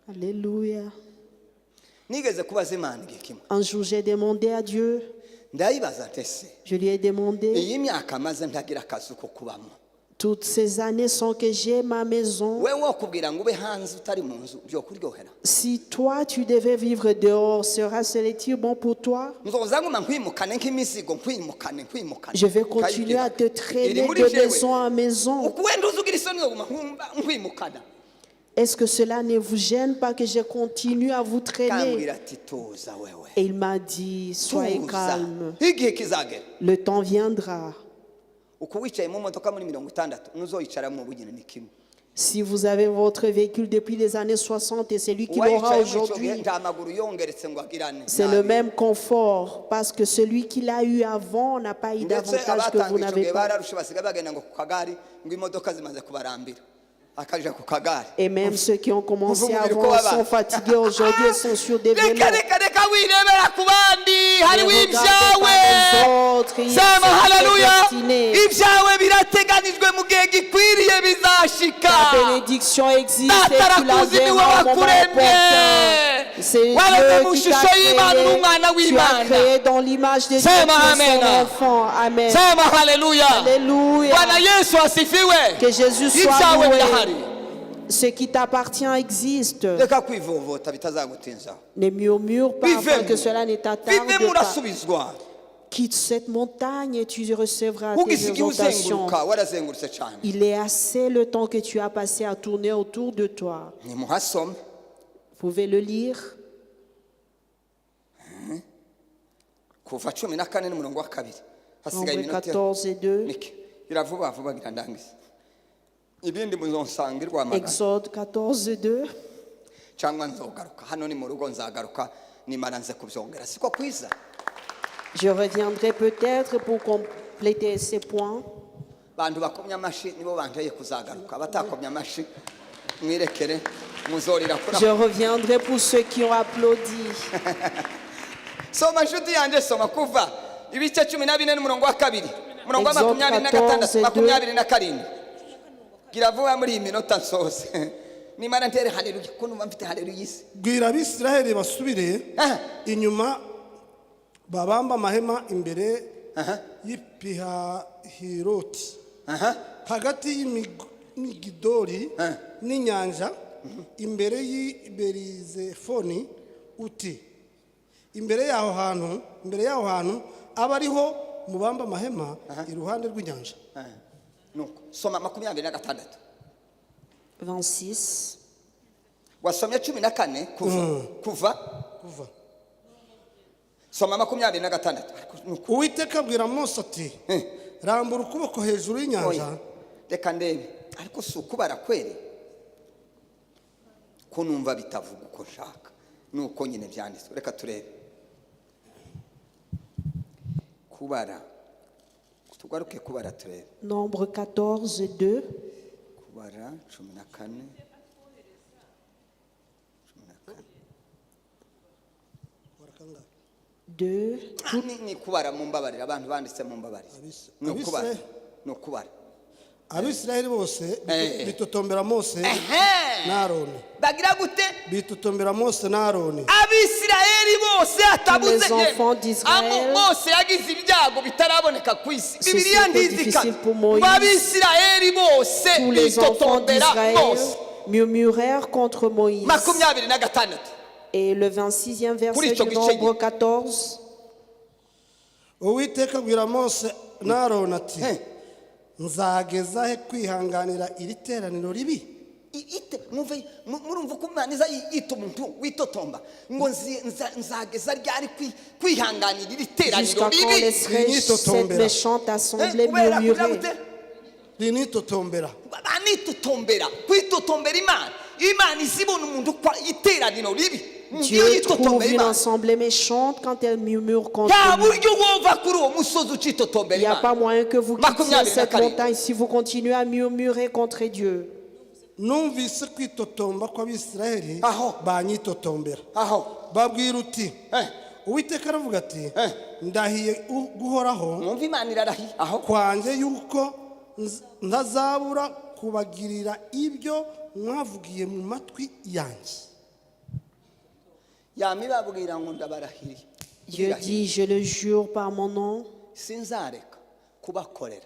Alléluia. Nigeze kubaza Imana igihe kimwe. Un jour, j'ai demandé à Dieu, Ndayibaza nti ese je lui ai demandé, iyi myaka maze ntagira akazu ko kubamo. Toutes ces années sans que j'ai ma maison, We wokubwira ngo ube hanze utari mu nzu byokuryohera. Si toi tu devais vivre dehors, sera-ce-t-il bon pour toi? Nzoza nguma nkwimukane nk'imizigo nkwimukane nkwimukane. Je vais continuer à te Iri traîner muri de jewe. maison en maison. Uku wenda uzugira isoni nzoguma nkwimukana. Est-ce que cela ne vous gêne pas que je continue à vous traîner? Kambwira ati tuza wewe. Et il m'a dit, soyez Tuza calme, igihe kizagera. Le temps viendra. Uku wicaye mu modoka muri 60 nuzoyicaramo ubugeni ni kimwe. Si vous avez votre véhicule depuis les années 60 et celui qui l'aura Uwayicaye muri icyo gihe aujourd'hui, nta maguru yongeretse ngo agirane. c'est le même confort parce que celui qui l'a eu avant n'a pas eu Ndetse davantage que vous abatanga icyo n'avez gihe pas. bararushe basigaye bagenda ngo ku kagari ngo imodoka zimaze kubarambira. Akaja ku kagare. Et même ceux qui ont commencé Vous, vous, avant vous, sont fatigués aujourd'hui et sont sur des Reka vélos. reka reka wirebera ku bandi hariho Ne regardez ibyawe. pas les autres, il y a Sema ce qui est haleluya. destiné. Ibyawe birateganijwe mu gihe gikwiriye bizashika. Ta bénédiction existe et Data tu la arakuzi niwe verras au moment wakuremye. opportun. C'est Waremwe Dieu mu qui t'a ishusho y'Imana uri créé. umwana Tu as w'Imana. créé dans l'image de Dieu, tu Sema es amen. son enfant. Amen. Sema haleluya. Alléluia. Bwana Yesu asifiwe. Que Jésus soit Ibyawe loué. birahari. Ce qui t'appartient existe. Reka kwivovota bitazagutinzaho. Ne murmure pas afin Bivemo. que cela ne t'attarde Bivemo pas. urasubizwa. Quitte cette montagne et tu recevras tes Ugisigaye exhortations. uzenguruka warazengurutse cyane. Il est assez le temps que tu as passé à tourner autour de toi. Nimuhasome. Vous pouvez le lire. Kuva 14 n'umurongo wa kabiri hasigaye Nombre iminota 14 et 2. mike iravuba vuba ngira ndangize ibindi muzonsanga i Rwamagana Exode 14 et 2. Cyangwa nzogaruka hano ni mu rugo nzagaruka nimara nze kubyongera siko kwiza. Je reviendrai peut-être pour compléter ces points. Bantu bakomye amashi nibo banteye kuzagaruka abatakomye amashi mwirekere muzorira kuri Je reviendrai pour ceux qui ont applaudi. Soma nshuti yanjye soma kuva ibice 14 n'umurongo wa kabiri umurongo wa Exode 26 14, 27 gira vuba muri iyi minota nsoze nimara ntere haleluya ko numva mfite haleluya isi. Bwira Abisiraheli basubire Aha. inyuma babamba amahema imbere y'Ipihahiroti Aha. hagati y'Imigidoli n'inyanja imbere y'i Berizefoni uti imbere y'aho hantu aba ariho mubamba amahema iruhande rw'inyanja. Aha. Nuko soma 26. 26. Wasomye 14 kuva Kuva. Soma 26. Ariko nuko Uwiteka abwira Mose ati rambura ukuboko hejuru y'inyanja. Oya, reka ndebe ariko si ukubara kwere ko numva bitavuga uko nshaka nuko nyine byanditswe reka turebe kubara tugaruke kubara turebe. Nombre 14, 2. Kubara 14 14. 2. Ni kubara mumbabarira abantu banditse mumbabarira. Ni ukubara ni ukubara. Abisiraheli bose Eh. bitotombera Mose Ehe. na Aroni. Bagira gute? Bitotombera Mose na Aroni. Abisirayeli bose atabuze. Les enfants d'Israël. Amo Mose yagize ibyago bitaraboneka ku isi. Ceci Bibiliya était ntizikana difficile pour Moïse. ngo abisirayeli bose Tous les enfants bitotombera d'Israël Mose. Murmurèrent contre Moïse. 26. Et le 26e verset Kuri icyo du gice Nombre 14. Uwiteka abwira Mose na Aroni ati Eh. nzageza he kwihanganira iri teraniro ribi? Mwumve murumva uko Imana iza yita umuntu witotomba ngo nzageza ryari kwihanganira iri teraniro Jusqu'à quand ribi? laisserai-je cette Tombera. méchante assemblée Eh, kubera kugira murmurer? gute? Rinitotombera. Banitotombera kwitotombera Imana Imana izibona umuntu kwa iteraniro ribi iyo Dieu trouve yitotombera une Imana. assemblée méchante quand elle murmure contre Nta lui. buryo wova kuri uwo musozi ucitotombera Il n'y a Imana. pas moyen que vous quittiez 27. cette montagne si vous continuez à murmurer contre Dieu. Numvise kwitotomba kw'Abisiraheli Aho. banyitotombera. Aho. Babwira uti Eh. Uwiteka aravuga ati Eh. ndahiye guhoraho Mwumva Imana irarahiye aho. kwanjye yuko ntazabura kubagirira ibyo mwavugiye mu matwi yanjye. Yamibabwira ngo ndabarahiriye. Dieu dit, je le jure par mon nom, Sinzareka kubakorera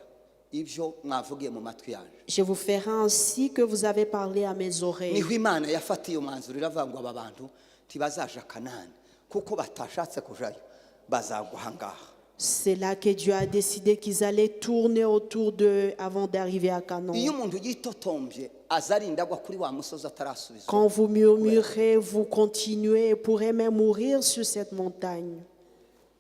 ibyo mwavugiye mu matwi yanjye. Je vous ferai ainsi que vous avez parlé à mes oreilles. Niho Imana yafatiye umwanzuro iravuga ngo aba bantu ntibazaja Kanani kuko batashatse kujayo bazagwa ahangaha. C'est là que Dieu a décidé qu'ils allaient tourner autour d'eux avant d'arriver à Canaan. Iyo umuntu yitotombye aza arinda agwa kuri wa musozi atarasubizwa. Quand vous murmurez, vous continuez et pourrez même mourir sur cette montagne.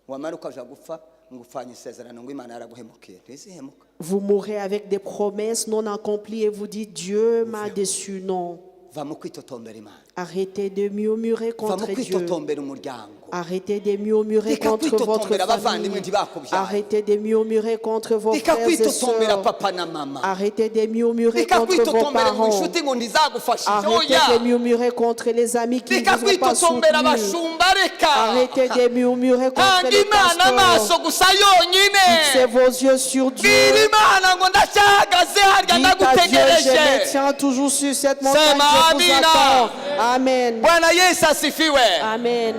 Wamara ukaja gupfa ngo upfanye isezerano ngo Imana yaraguhemukiye ntizihemuka. Vous mourrez avec des promesses non accomplies et vous dites Dieu m'a déçu. Non. Va mu kwitotombera Imana. Arrêtez de murmurer Va mu contre Dieu. Kwitotombera umuryango. Arrêtez de murmurer Reka contre votre kwitotombera abavandimwe famille. ntibakubyaye. Arrêtez de murmurer contre vos Reka frères et kwitotombera sœurs. papa na mama. Arrêtez de murmurer Reka contre vos kwitotombera ngo parents. inshuti ngo ntizagufashije. Arrêtez Oya. De murmurer contre les amis qui ne Reka vous ont pas kwitotombera soutenu. abashumba reka. Arrêtez de murmurer contre Hanga les Imana pasteurs. amaso gusa yonyine. Fixez vos yeux sur Dieu. Bwira Imana ngo ndacyahagaze harya Dites à Dieu, je ndagutegereje. me tiens toujours sur cette montagne, Sema je vous amina. attends. Amen. Bwana Yesu asifiwe. Amen.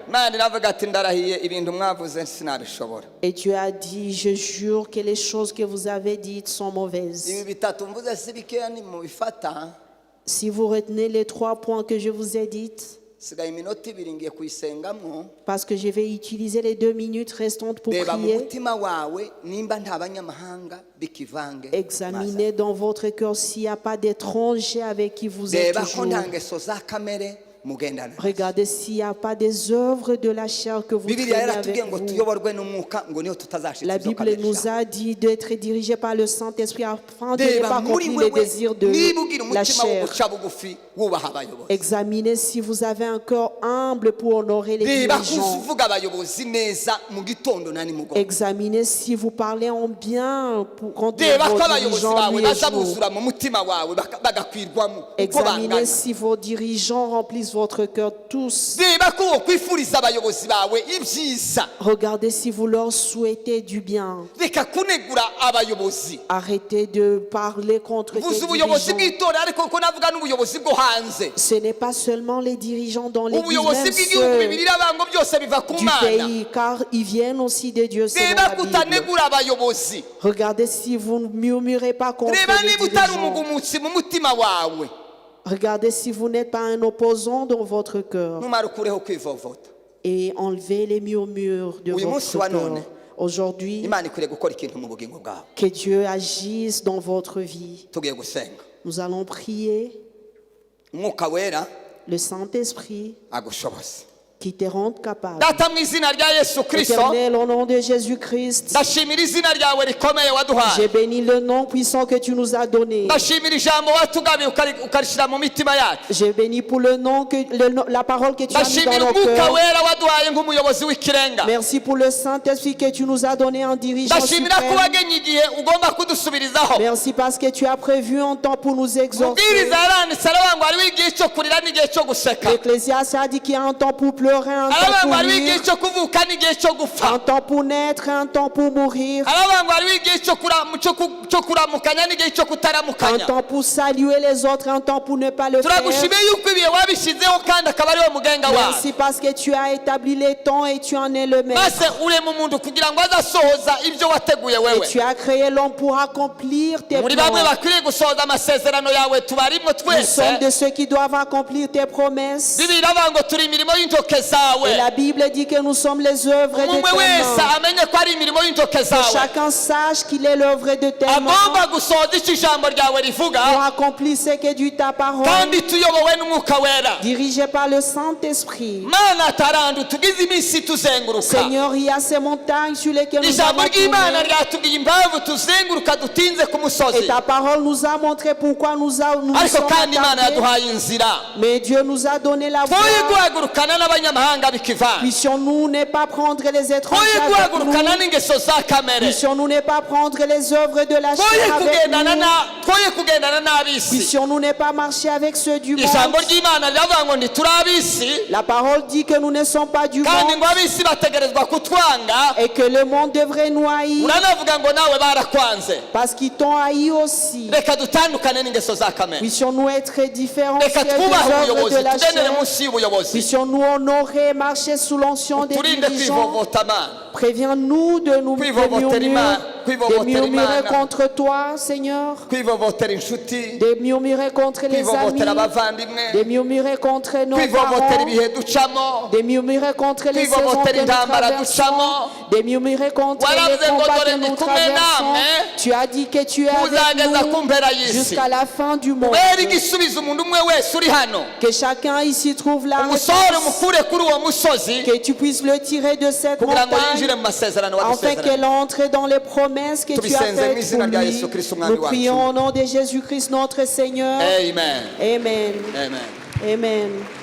Imana iravuga ati ndarahiye ibintu mwavuze sinabishobora. Et Dieu a dit, je jure que les choses que vous avez dites sont mauvaises. Ibi bitatu mvuze si bikeya nimubifata. Si vous retenez les trois points que je vous ai dit, Sigaye iminota ibiri ngiye kuyisengamo. Parce que je vais utiliser les 2 minutes restantes pour Reba mu prier, mutima wawe nimba nta banyamahanga bikivange. Examinez dans votre cœur s'il n'y a pas d'étrangers avec qui vous êtes Reba ko toujours. Nta ngeso za kamere mugendana. Regardez s'il n'y a pas des œuvres de la chair que vous Bibiliya traînez yaratubwiye avec ngo vous. Tuyoborwe n'umwuka ngo niyo tutazashitsa La ibyo Bible kamere nous ishaka. A dit d'être dirigés par le Saint-Esprit afin de ne Reba pas muri accomplir les wewe désirs de niba ugira la umutima wo chair. guca bugufi wubaha abayobozi. Examinez si vous avez un cœur humble pour honorer les Reba ko dirigeants. uvuga abayobozi neza mu gitondo na nimugoroba. Examinez si vous parlez en bien contre Reba vos ko abayobozi dirigeants bawe nuit et baza jour. buzura mu mutima wawe baka- bagakwirwamo uko Examinez bangana. Si vos dirigeants remplissent votre cœur tous. Reba ko wokwifuriza abayobozi bawe ibyiza. Regardez si vous leur souhaitez du bien. Reka kunegura abayobozi. Arrêtez de parler contre tes Mvuze ubuyobozi dirigeants. Bw'itorero ariko kuko navuga n'ubuyobozi bwo hanze. Ce n'est pas seulement les dirigeants dans l'église, Ubuyobozi même bw'igihugu ceux bibiri irabango byose biva ku du Mana. pays, car ils viennent aussi de Dieu selon Reba la ko Bible. Utanegura abayobozi. Regardez si vous ne murmurez pas contre Reba les niba utari dirigeants. umugumutsi mu mutima wawe. Regardez si vous n'êtes pas un opposant dans votre cœur Numara ukureho kwivovota. Et enlevez les murmures de Uyu munsi votre wa none, cœur. Aujourd'hui, Imana ikwiriye gukora ikintu mu bugingo bwawe. Que Dieu agisse dans votre vie. Tugiye gusenga. Nous allons prier. Umwuka wera Le Saint-Esprit agushoboze. Qui te rende capable. Data mu izina rya Yesu Kristo. Éternel, au nom de Jésus-Christ, Ndashimira izina ryawe rikomeye waduhaye. J'ai béni le nom puissant que tu nous as donné. Ndashimira ijambo watugabiye ukari- ukarishyira mu mitima yacu. J'ai béni pour le nom que, la parole que tu as mis dans Ndashimira nos umwuka cœurs. Wera waduhaye nk'umuyobozi w'ikirenga. Merci pour le Saint-Esprit que tu nous as donné en dirigeant Ndashimira ko suprême. Wagennye igihe ugomba kudusubirizaho. Merci parce que tu as prévu un temps pour nous exhorter. Mubwiriza yaranditse aravuga ngo hariho igihe cyo kurira n'igihe cyo guseka. L'Ecclésiaste a dit qu'il y a un temps pour pleurer, un temps Aravuga pour ngo hariho igihe rire, cyo kuvuka n'igihe cyo gupfa. Un temps pour naître, un temps pour mourir, Aravuga ngo hariho igihe cyo kura- cyo ku- cyo kuramukanya n'igihe cyo un kutaramukanya. Temps pour saluer les autres, un temps pour ne pas le faire. Turagushimiye yuko ibihe wabishyizeho kandi akaba ariwe mugenga wawe. Merci parce que tu as établi les temps et tu en es le maître. Maze urema umuntu kugira ngo azasohoza ibyo wateguye Et wewe. tu as créé l'homme pour accomplir tes Muri bamwe plans. bakwiriye gusohoza amasezerano yawe tubarimwo Nous twese. sommes de ceux qui doivent accomplir tes promesses. Bibiliya iravuga ngo turi imirimo y'intoke zawe. Et la Bible dit que nous sommes les œuvres de Umwe tes wese mains. Amenye ko ari imirimo y'intoke Que zawe. chacun sache qu'il est l'œuvre de tes mains Agomba gusohoza icyo ijambo ryawe rivuga pour accomplir ce que dit ta parole, kandi tuyobowe n'umwuka wera. Dirigé par le Saint-Esprit. Mana tarandu tugize iminsi tuzenguruka. Seigneur, il y a ces montagnes sur lesquelles nous Ijambo avons ry'Imana tourné. Ryatubwiye impamvu tuzenguruka dutinze ku musozi. Et ta parole nous a montré pourquoi nous nous Ariko sommes kandi Imana attardés. Yaduhaye inzira. Mais Dieu nous a donné la voie. Twoye guhagurukana n'abanyamahanga bikivanga. Puissions-nous ne pas prendre les étrangers Twoye avec nous. Guhagurukana n'ingeso za kamere. Puissions-nous ne pas prendre les œuvres de la Twoye chair avec kugendana nous. Na twoye kugendana n'ab'isi. Puissions-nous ne pas marcher avec ceux du monde. Ijambo ry'Imana riravuga ngo ntituri ab'isi La parole dit que nous ne sommes pas du kandi monde ngo ab'isi bategerezwa kutwanga. Et que le monde devrait nous haïr Uranavuga ngo nawe barakwanze. Parce qu'ils t'ont haï aussi. Reka dutandukane n'ingeso za kamere. Puissions-nous être différents Reka des twubahe œuvres ubuyobozi de la tugendere chair. munsi y'ubuyobozi. Puissions-nous honorer et marcher sous l'onction des Turinde dirigeants. kwivovota Mana. Préviens-nous de nous de Kwivovotera murmurer, Imana, de kwivovotera murmurer Imana. Contre toi, Seigneur, Kwivovotera inshuti. De murmurer contre les Kwivovotera amis, abavandimwe. De murmurer contre nos Kwivovotera parents, ibihe ducamo. De murmurer contre les saisons Kwivovotera que nous intambara traversons, ducamo. De murmurer contre les Waravuze ngo combats dore que ndi nous kumwe traversons. Namwe, Tu as dit que tu es avec muzageza ku nous mpera y'isi. Jusqu'à la fin du monde. Ubere igisubizo umuntu umwe wese uri hano. Que chacun ici trouve la Umusore réponse, umukure kuri uwo musozi que tu puisses le tirer de cette kugira ngo montagne yinjire mu masezerano afin wadusezeranye. Qu'elle entre dans les promesses que tu as Tubisenze mu faites izina pour rya lui. Yesu Kristo, Umwami Nous wacu. prions au nom de Jésus-Christ, notre Seigneur. Amen. Amen. Amen. Amen.